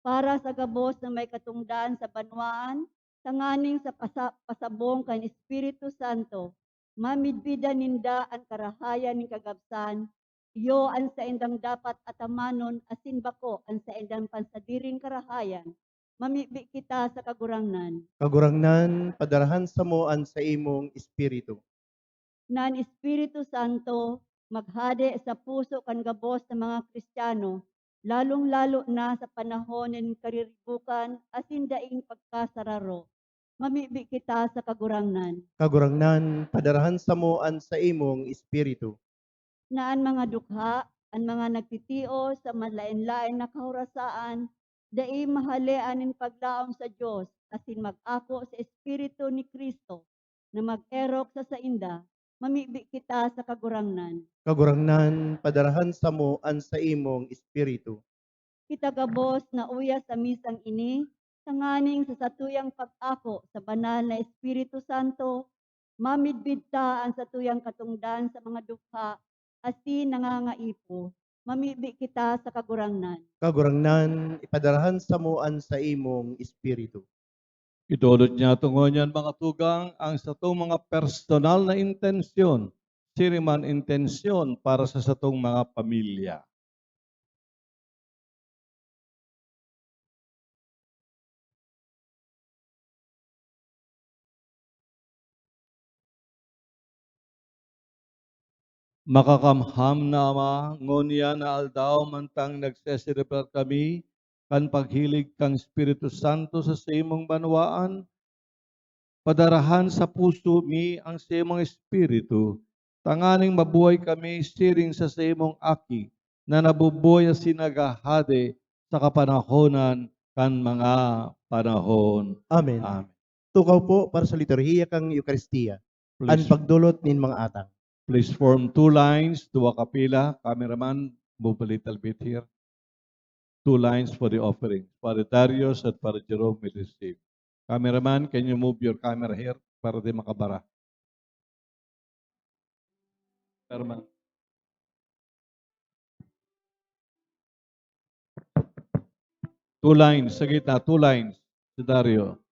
Para sa gabos na may katongdan sa banwaan, tanganing sa pasa-, pasabong kan Espiritu Santo, mamidbidan ninda an karahayan nin kagabsan, iyo an saindang dapat atamanon asin bako an saindang pansadiring karahayan. Mamibi kita sa Kagurangnan. Kagurangnan, padarahan samo an saimong Espiritu. Na an Espiritu Santo maghade sa puso kan gabos na mga Cristiano, lalong-lalo na sa panahon nin kariribokan asin daing pagkasararo. Mamibi kita sa Kagurangnan. Kagurangnan, padarahan samo an saimong Espiritu. Na an mga dukha, an mga nagtitios sa malaen-laen na kahorasaan, dai mahalean nin paglaom sa Dios asin mag-ako sa Espiritu ni Cristo na mag-erok sa sainda, mamibi kita sa Kagurangnan. Kagurangnan, padarahan samo an saimong Espiritu. Kita gabos na uya sa misang ini, tanganing sa satuyang pag-ako sa Banal na Espiritu Santo, mamidbid ta an satuyang katongdan sa mga dukha asin nangangaipo. Mamibi kita sa Kagurangnan. Kagurangnan, ipadarahan samo an saimong Espiritu. Idolot niya tungo niyan, mga tugang, ang satong mga personal na intensyon, siring man intensyon para sa satong mga pamilya. Makakamham na Ama, ngunyan na aldaw mantang nagseselebrar kami kan paghilig kan Espiritu Santo sa saimong banwaan, padarahan sa puso mi ang saimong Espiritu, tanganing mabuhay kami siring sa saimong Aki na nabubuhay asin naghahade sa kapanahonan kan mga panahon. Amen. Amen. Tukaw po para sa liturhiya kan Eukaristia, an Please. pagdolot nin mga atang. Please form two lines, duwa ka pila. Cameraman, move a little bit here. Two lines for the offering. Father Darius at Father Jerome will receive. Cameraman, can you move your camera here para di makabara? Cameraman. Two lines, sa gitna, two lines. Si Dario.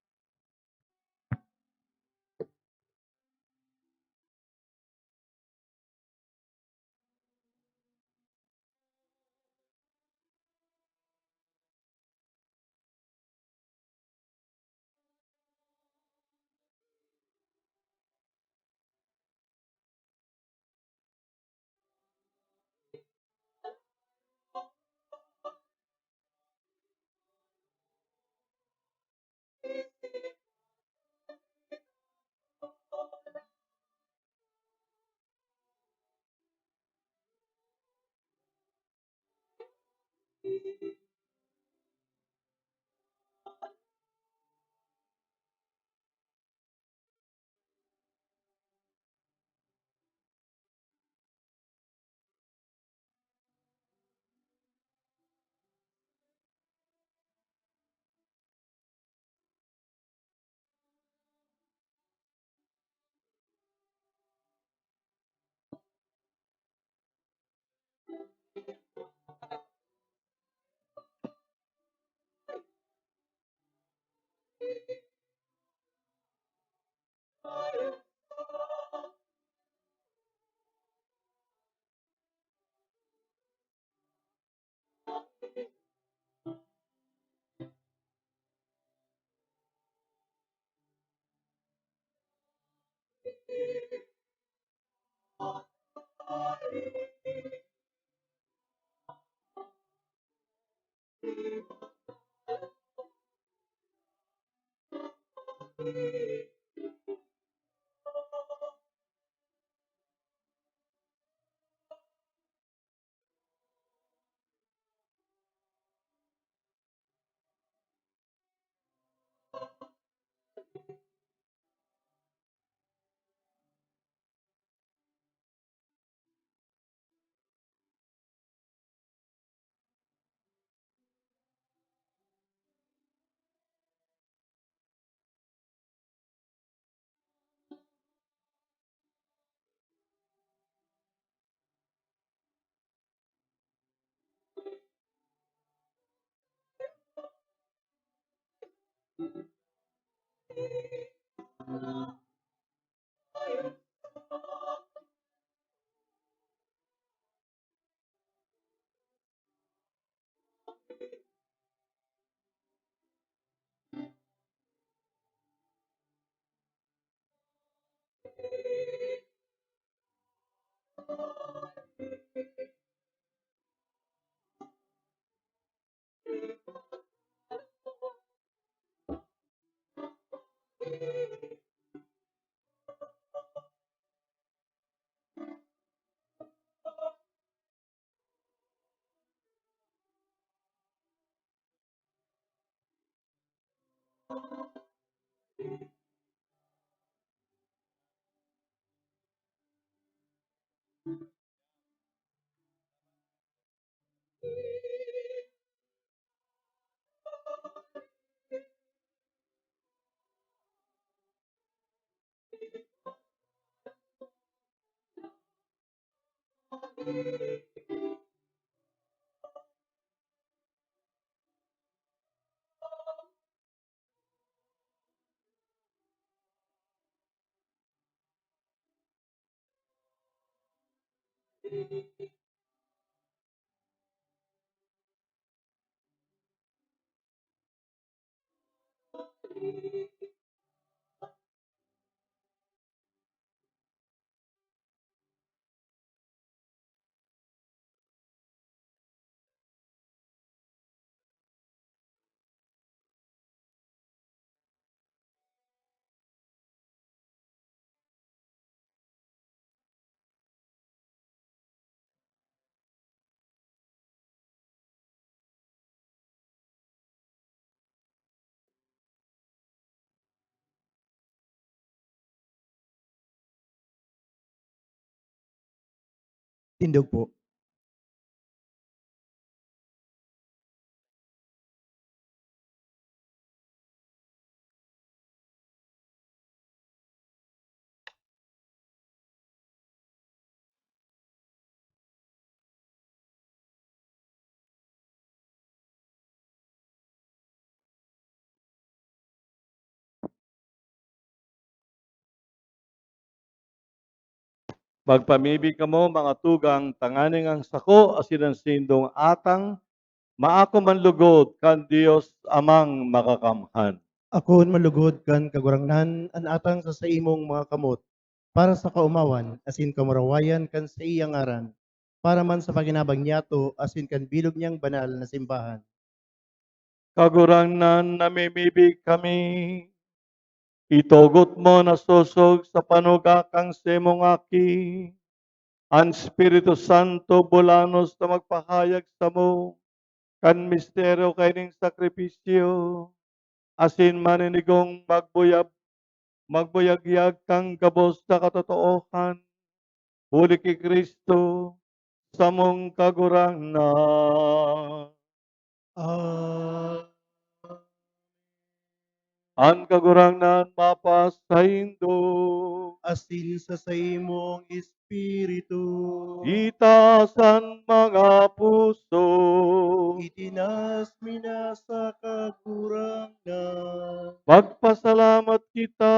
Tindog po. Magpamibi kamo, mga tugang, tanganing ang sako asin an saindong atang maako man lugod kan Dios Amang Makakamhan. Akoon man lugod kan Kagurangnan an atang sa saimong mga kamot, para sa kaomawan asin kamurawayan kan saiyang ngaran, para man sa pakinabang niyato asin kan bilog niyang banal na simbahan. Kagurangnan, namimibi kami. Itugot mo na sosog sa panuga kan saimong Aki, an Espiritu Santo bulanos na magpahayag samo, kan misteryo kaining sakripisyo, asin maninigong magbuyab-, magbuyagyag kan gabos na katotoohan, huli ki Cristo, samong Kagurangnan. Amen. An Kagurangnan mapasaindo. Asin sa saimong espiritu. Itaas an mga puso. Itinaas mi na sa Kagurangnan. Magpasalamat kita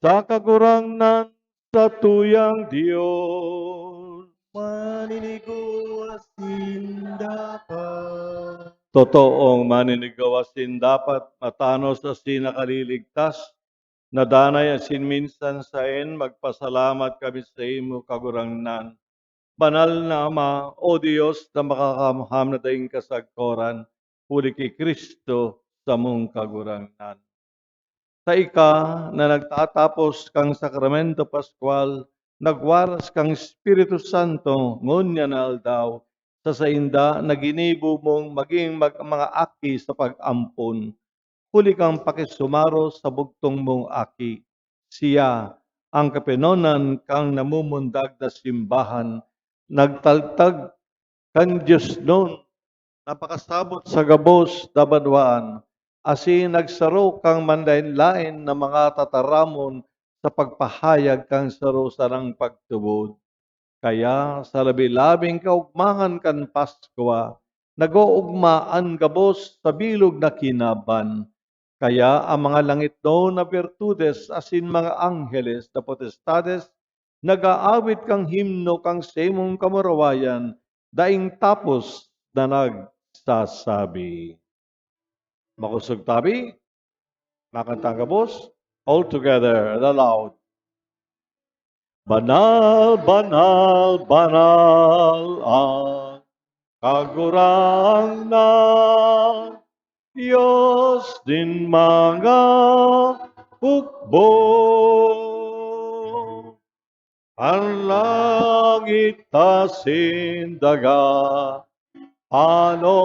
sa Kagurangnan, sa tuyang Dios. Maninigo asin dapat. Totoong maninigo asin dapat, matanos asin nakaliligtas, na danay asin minsan saen, magpasalamat kami saimo, Kagurangnan. Banal na Ama, O Dios na makakamham na daing kasagkoran, huli ki Cristo, samong Kagurangnan. Sa ika na nagtatapos kan Sakramento Paskwal, nagwaras kan Espiritu Santo ngunyan na aldaw, sa sainda na ginibo mong magin mag-, mga aki sa pag-ampon, huli kan pakisumaro sa bugtong mong Aki. Siya, an kapinonan kan namumundag na simbahan, nagtagtag kan diosnon na pakasabot sa gabos na banwaan, asin nagsaro kan manlaen-laen na mga tataramon sa pagpahayag kan saro sanang pagtubod. Kaya sa labi-labing kaogmahan kan Paskwa, nag-oogma an gabos sa bilog na kinaban. Kaya an mga langitnon na bertudes asin mga angheles na potestades nag-aawit kan himno kan saimong kamurawayan daing tapos na nagsasabi. Makosog tabi, makanta gabos, all together and aloud. Banal, banal, banal an Kagurangnan, Dios nin mga hukbo. An langit asin daga, ano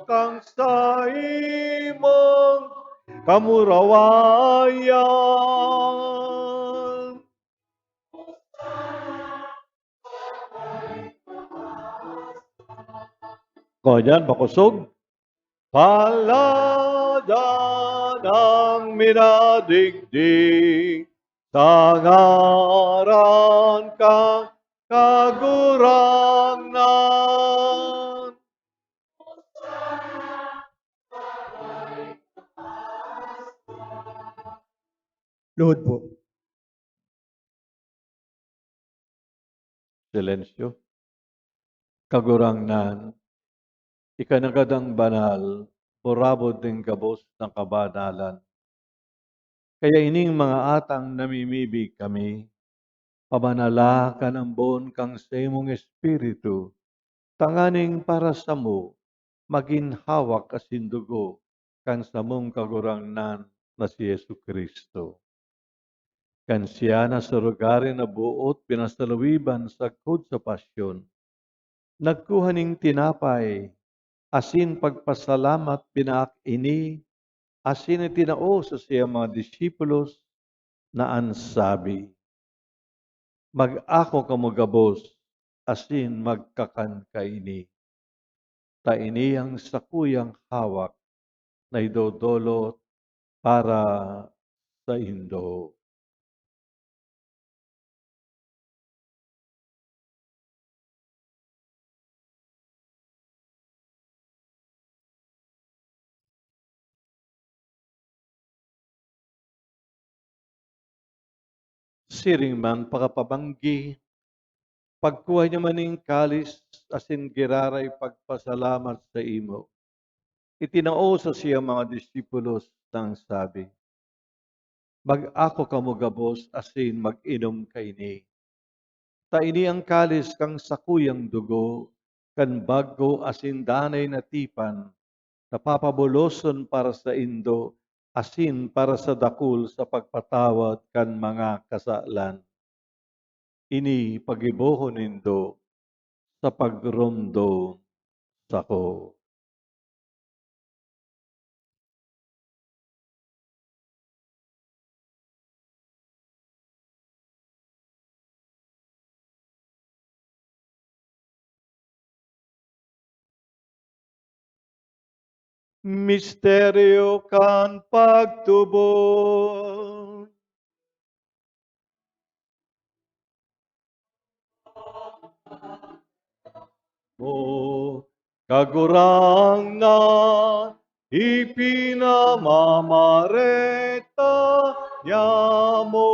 kan saimong kamurawayan? Ngunyan, makosog. Paladan an minadigdi sa ngaran kan Kagurangnan. Luhod po. Silensyo. Kagurangnan, ika na gadang banal, burabod nin gabos na kabanalan. Kaya ining mga atang namimibi kami, pabanala kan ambon kan saimong Espiritu, tanganing para samo magin hawak asin dugo kan samong Kagurangnan na si Jesu-Cristo. Kan siya na sa rugari na boot pinasaluiban sagkod sa pasyon, nagkuha nin tinapay, asin pagpasalamat, binaak ini, asin itinao sa saiyang mga disipulos na an sabi, "Mag-ako kamo gabos asin magkakan kaini, ta ini an sakuyang hawak na idodolot para saindo." Siring man pakapabanggi, pagkua niya man nin kalis asin giraray pagpasalamat saimo, itinao sa saiyang mga disipulos nang sabi, "Mag-ako kamo gabos asin mag-inom kaini, ta ini an kalis kan sakuyang dugo kan bako asin danay na tipan, na papabuloson para saindo asin para sa dakul sa pagpatawad kan mga kasalan. Ini paggibohon nindo sa pagromdom sako. Misteryo kan pagtubod. Mo, Kagurangnan, ipinamamareta niamo.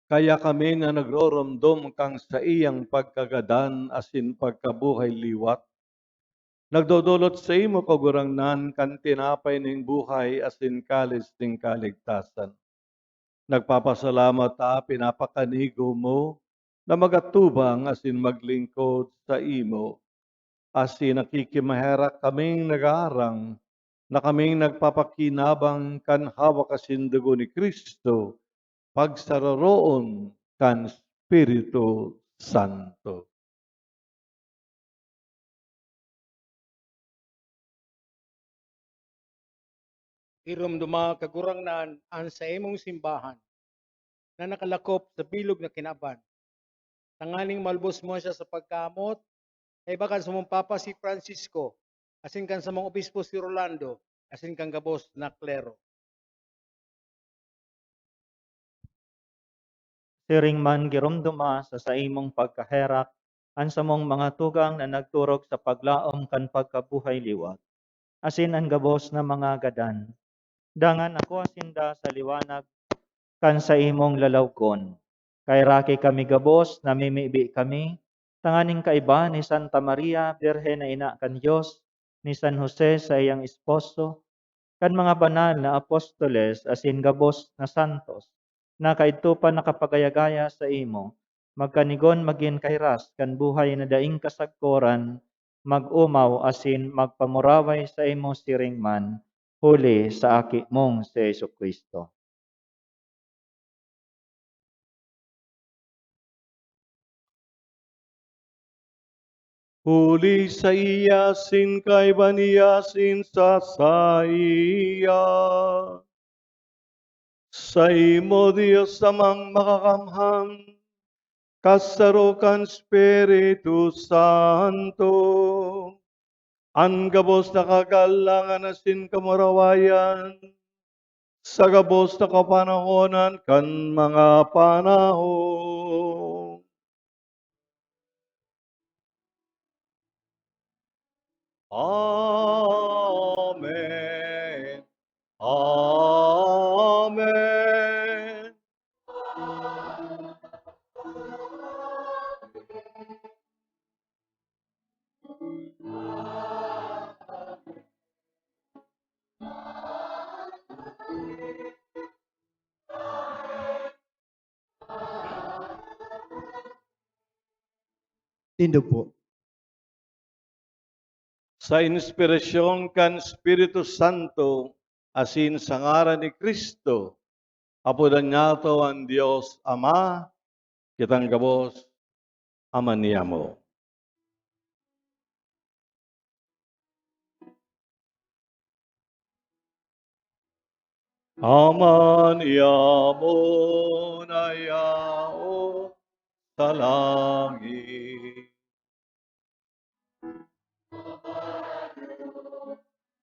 Kaya kami na nagroromdom kan saiyang pagkagadan asin pagkabuhay liwat, nagdodolot saimo, Kagurangnan, kan tinapay nin buhay asin kalis nin kaligtasan. Nagpapasalamat ta, pinapakanigo mo na magatubang asin maglingkod saimo. Asin nakikimaherak kaming nagaarang na kaming nagpapakinabang kan hawak asin dugo ni Cristo, pagsaroroon kan Espiritu Santo. Iromdoma, Kagurangnan, an saimong simbahan na nakalakop sa bilog na kinaban, tanganing malbos mo siya sa pagkamoot, kaiba kan samong Papa si Francisco, asin kan samong Obispo si Rolando, asin kan gabos na klero. Siring man, giromdoma sa saimong pagkaherak an samong mga tugang na nagturog sa paglaom kan pagkabuhay liwat, asin an gabos na mga gadan. Dangan akoa sinda sa liwanag kan saimong lalawgon. Kaheraki kami gabos, namimibi kami, tanganing kaiba ni Santa Maria, Birhen na ina kan Dios, ni San Jose, saiyang esposo, kan mga banal na apostoles asin gabos na santos, na kaidto pa nakapagaya-gaya saimo, magkanigon magin kahiras kan buhay na daing kasagkoran, mag-omaw asin magpamuraway saimo siring man, huli sa Aki mong si Jesu-Cristo. Huli saiya, asin kaiba niya, asin sa saiya, saimo, Dios Amang Makakamhan, kasaro kan Espiritu Santo, an gabos na kagalangan asin kamurawayan, sa gabos na kapanahonan kan mga panahon. Amen. Amen. Tindog po. Sa inspirasyon kan Espiritu Santo, asin sa ngaran ni Cristo, Apodan niyato an Dios Ama, kitang gabos, Ama niyamo. Ama niyamo na yaon sa langit.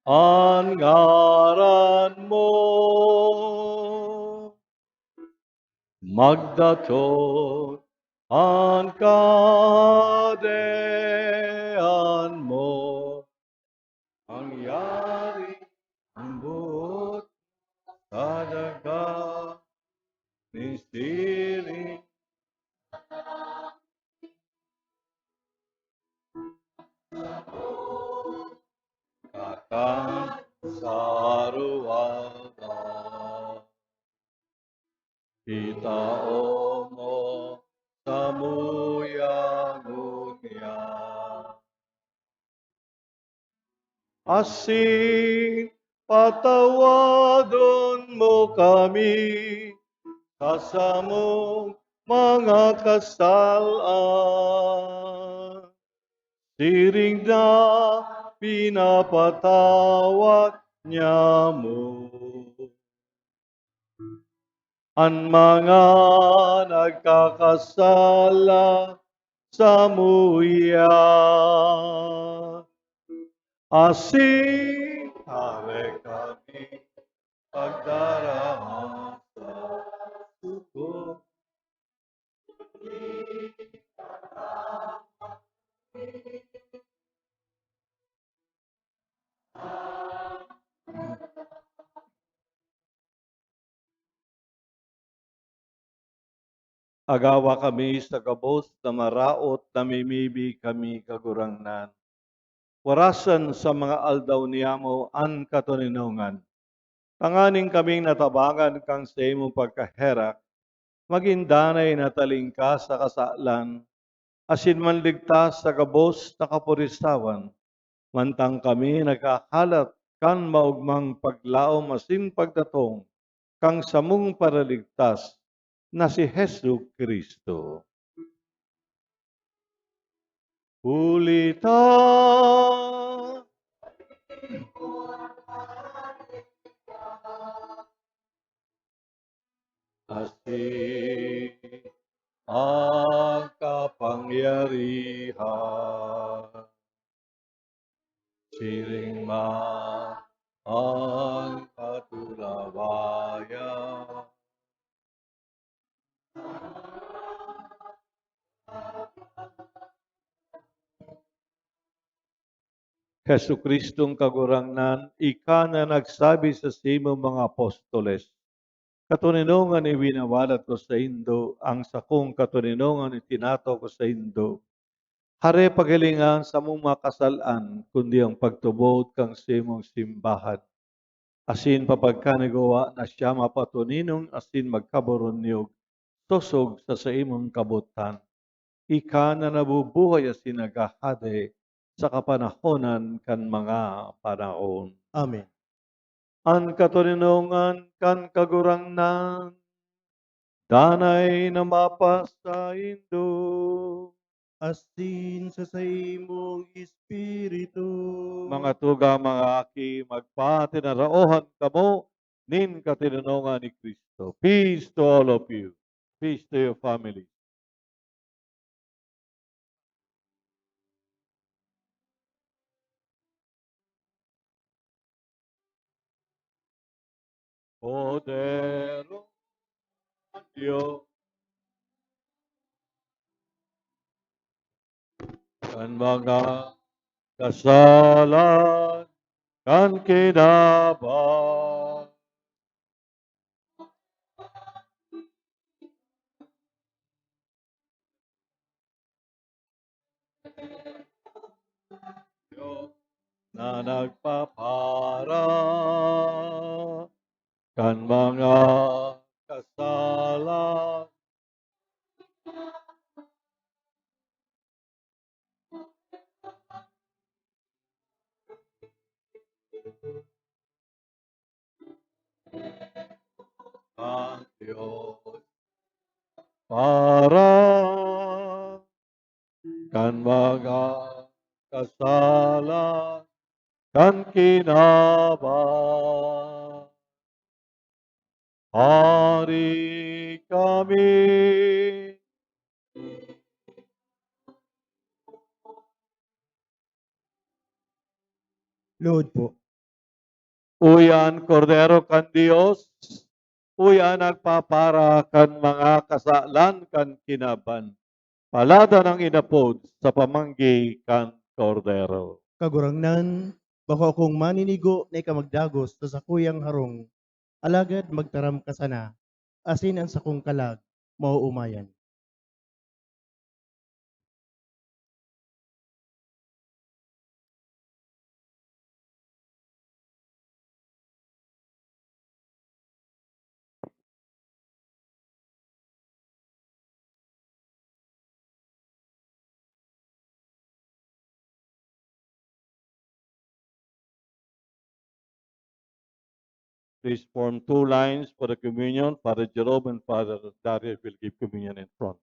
An ngaran mo, magdatong an kahadean mo, mangyari an boot sa daga nin siring. Kakan sa ruwaba. Itao mo samuya ngunyan. asin patawadon mo kami sa samong mga kasalan, siring na pinapatawad niamo an mga nagkakasala samuya. Asin hare kami pagdarahon sa sugo. Agawa kami sa gabos na maraot na mimibi kami, Kagurangnan. Warasan sa mga aldaw niyamo an katoninongan, tanganing kaming natabangan kan saimong pagkaherak, magin danay na talingkas sa kasalan, asin manligtas sa gabos na kapurisawan, mantang kami nagkakalat kan maogmang paglaom asin pagdatong kan samong Paraligtas na si Jesu-Cristo. Huli ta asin ang kapangyarihan, siring man ang katulawayan. Jesu-Cristong Kagurangnan, ika na nagsabi sa saimong mga apostoles, "Katoninongan iwinawalat ko saindo, ang sakong katoninongan itinataw ko saindo." Hare paghilinga an samong mga kasalan, kundi an pagtubod kan saimong simbahan. Asin papagkanigwa na siya mapatoninong asin magkaboronyog, sosog sa saimong kabotan. Ika na nabubuhay asin naghahade sa kapanahonan kan mga panahon. Amen. An katoninongan kan Kagurangnan danay na mapasaindo. Asin sa saimong espiritu. Mga tugang, mga aki, magpatinaraohan kamo nin katoninongan ni Cristo. Peace to all of you. Peace to your family. Kordero ng Dios, kan mga kasalan kan kinaban. Na nagpapara kan mga kasalan. Ang Dios para kan mga kasalan kan kinaban. Hari kami. Lord po. Uya an Kordero kan Dios, uya an nagpapara kan mga kasalan kan kinaban. Palad an inapod sa pamanggi kan Kordero. Kagurangnan, bako akong maninigo na ika magdagos sa sakuyang harong, alagad magtaram ka sana, asin an sakong kalag maoomayan. Please form two lines for the communion. Father Jerome and Father Darius will give communion in front.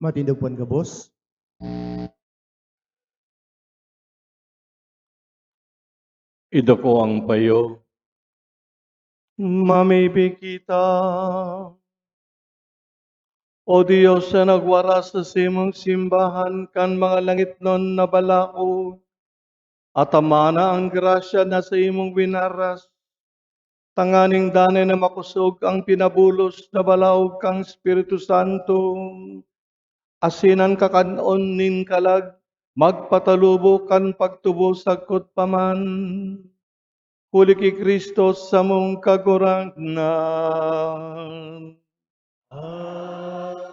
Matindog pon gabos. Idako ang payo. Mamibi kita. O Dios na nagwaras sa simong simbahan kan mga langitnon na balaog, atamana ang grasya na sa imong winaras, tanganing danay na makosog ang pinabulos na balaog kan Espiritu Santo, asin an kakan-on nin kalag magpatalubo kan pagtubos sagkod pa man. Huli ki Cristo samong Kagurangnan. Amen.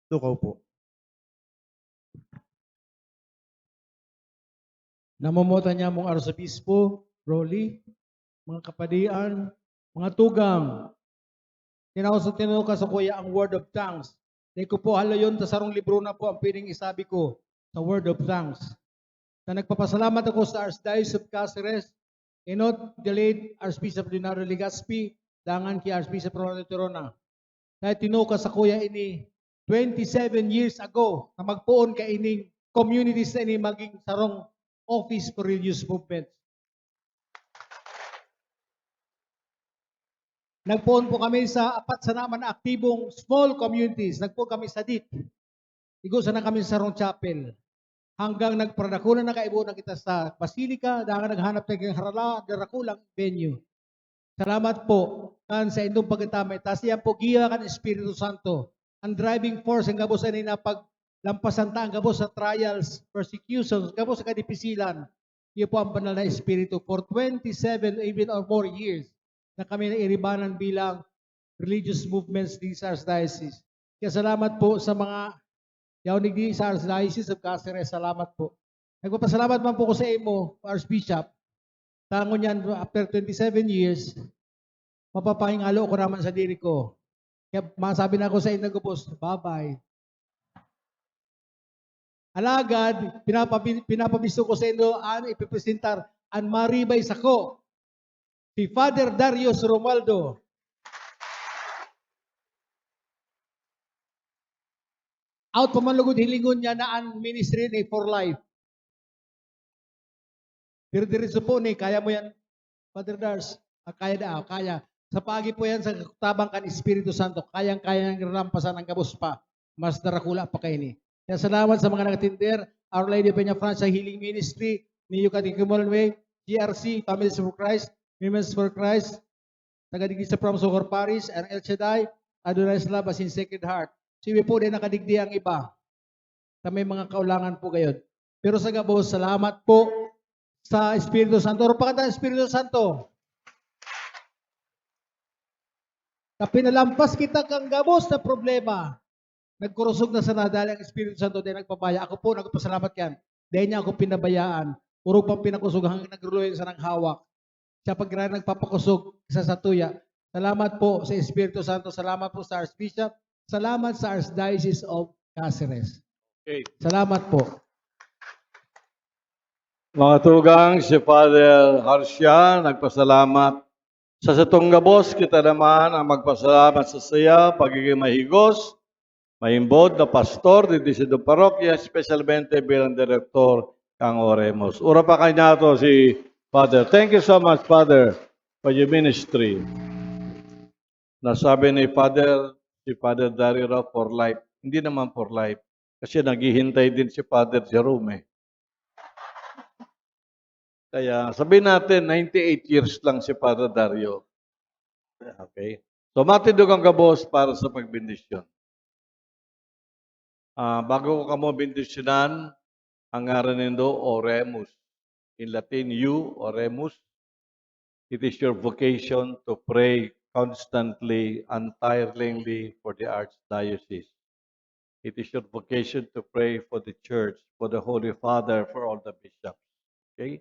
Tukaw po. Namomotan niya mong Arsobispo, Rolly, mga kapadian, mga tugang. Tinao sa tinuka sa kuya ang word of thanks. Dai ko po halayon ta sarong libro na po ang pwedeng isabi ko sa word of thanks. Na nagpapasalamat ako sa Archdiocese of Caceres, enot the late Archbishop Leonardo Legazpi, dangan ki Archbishop Rolando Tirona. Dahil tinuka sa kuya ini twenty-seven years ago na magpoon kaining communities na ini maging sarong office for religious movements. Nagpoon po kami sa apat sana man na aktibong small communities. Nagpoon kami sa dit. Igo sana kami sa sarong chapel. Hanggang nagparadakula na, kaibo na kita sa Basilica, dangan naghanap tayo ng harala, darakulang venue. Salamat po kan sa indong pagkatamay. Ta siya po giya kan Espiritu Santo. Ang driving force, ang gabos ani na paglampasan ta, ang gabos sa trials, persecutions, gabos sa kadipisilan. Iyo po ang banal na Espiritu. For twenty-seven, even or more years, na kami nairibanan bilang religious movements din sa Archdiocese. Kaya salamat po sa mga yaon digdi sa Archdiocese of Caceres. Salamat po. Nagpapasalamat man po ko sa imo, Archbishop. Tangon yan, after twenty-seven years, mapapahingalo ko naman sa diri ko. Kaya masabi na ako sa inyo, gabos, bye-bye. Alagad, pinapabi-, pinapabisto ko sa inyo an ipipresentar an maribay sako, si Father Darius Romualdo. Out pa man lugod, hilingon niya na an ministry ni for life. Dire-diretso po ni, kaya mo yan, Father Dars. Ah, kaya na, ah, kaya. Sa paagi po yan sa tabang kan Espiritu Santo, kayang-kaya niyang lampasan ang gabos pa. Mas darakula pa kaini. Kaya salamat sa mga nagtinder, Our Lady of Peñafrancia Healing Ministry, Neo Catechumenal Way, G R C, Families for Christ, Women's for Christ, taga digdi sa From Socorro Parish, and El Shaddai, Adonai's Love as in Sacred Heart. Si Iwi po din nakadigdi ang iba. Sa may mga kaulangan po gayon. Pero sa gabos, salamat po sa Espiritu Santo. Ano pa kanta ang Espiritu Santo? Na pinalampas kita kang gabos na problema. Nagkurusog na sana dahil ang Espiritu Santo din nagpabaya. Ako po, nagpasalamat yan. Dahil niya ako pinabayaan. Puro pang pinakusog hanggang nagruloy sa nang hawak. Siya pa grabe nagpapakusog sa satuya. Salamat po sa Espiritu Santo. Salamat po sa Archbishop. Salamat sa Archdiocese of Caceres. Okay. Salamat po. Mga tugang, si Father Harcia nagpasalamat sa satong gabos. Kita naman ang magpasalamat sa saya, pagiging mahigos, mahimbod na pastor digdi sa parokya, espesyalmente bilang direktor kan Oremus. Ora pa kaniato si Father. Thank you so much, Father, for your ministry. Nasabi ni Father, si Father Dario raw for life. Hindi naman for life. Kasi naghihintay din si Father Jerome, eh. Kaya sabihin natin, ninety-eight years lang si Father Dario. Okay? So, matindog ang gabos para sa pagbendisyon. Ah, bago ko kamo bendisyonan, ang ngaran nindo, Oremus. In Latin, you, Oremus. It is your vocation to pray constantly, untiringly for the Archdiocese. It is your vocation to pray for the Church, for the Holy Father, for all the bishops. Okay?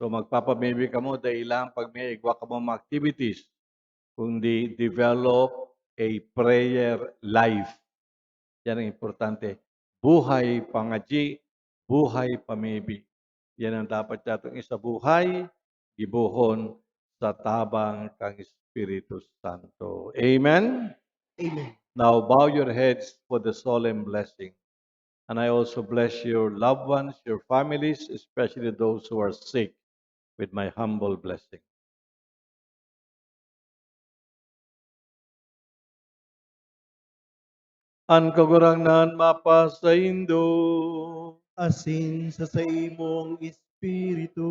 So, magpapamibi kamo, dai lang pag may igwa kamo mga activities, kundi develop a prayer life. Yan ang importante. Buhay pangadyi, buhay pamibi. Yan ang dapat natong isabuhay, gibohon sa tabang kan Espiritu Santo. Amen? Amen. Now bow your heads for the solemn blessing. And I also bless your loved ones, your families, especially those who are sick, with my humble blessing. An Kagurangnan mapasaindo. Asin sa saimong espiritu.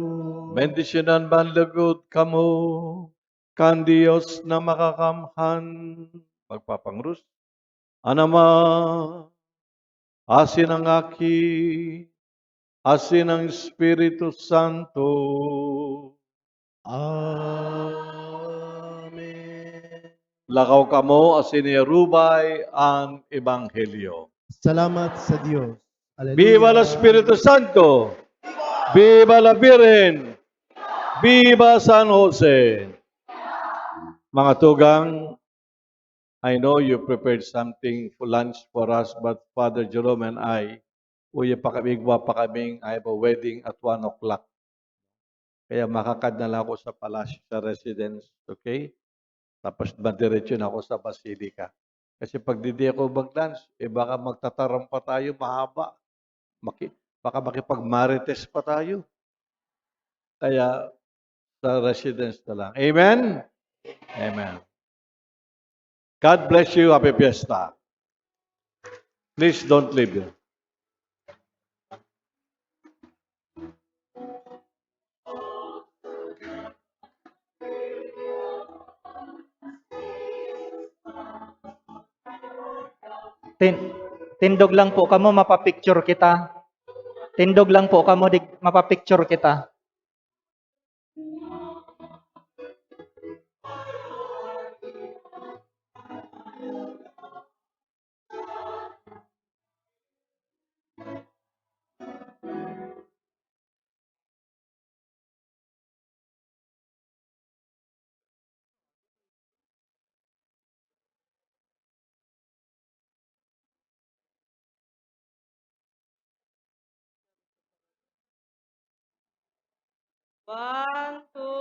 Bendisyonan man lugod kamo kan Dios na makakamhan. Magpapangrus. An Ama, asin ang Aki, asin ang Espiritu Santo. Amen. Lakaw kamo asin irubay an ebanghelyo. Salamat sa Dios. Hallelujah. Viva el Espiritu Santo! Viva la Virgen! Viva San Jose! Mga tugang, I know you prepared something for lunch for us, but Father Jerome and I, uya pa kami, igwa pa kaming, I have a wedding at one o'clock. Kaya makakad na lang ako sa palasyo, sa residence, okay? Tapos madiretso na ako sa Basilica. Kasi pag didi ako mag-lunch, eh baka magtataram pa tayo, mahaba. Maki, baka makipag-marites pa tayo. Kaya sa residence na lang. Amen? Amen. God bless you. Happy Fiesta. Please don't leave. Tin, tindog lang po kamo, mapapicture kita. Tindog lang po kamo, di, mapapicture kita. One, two.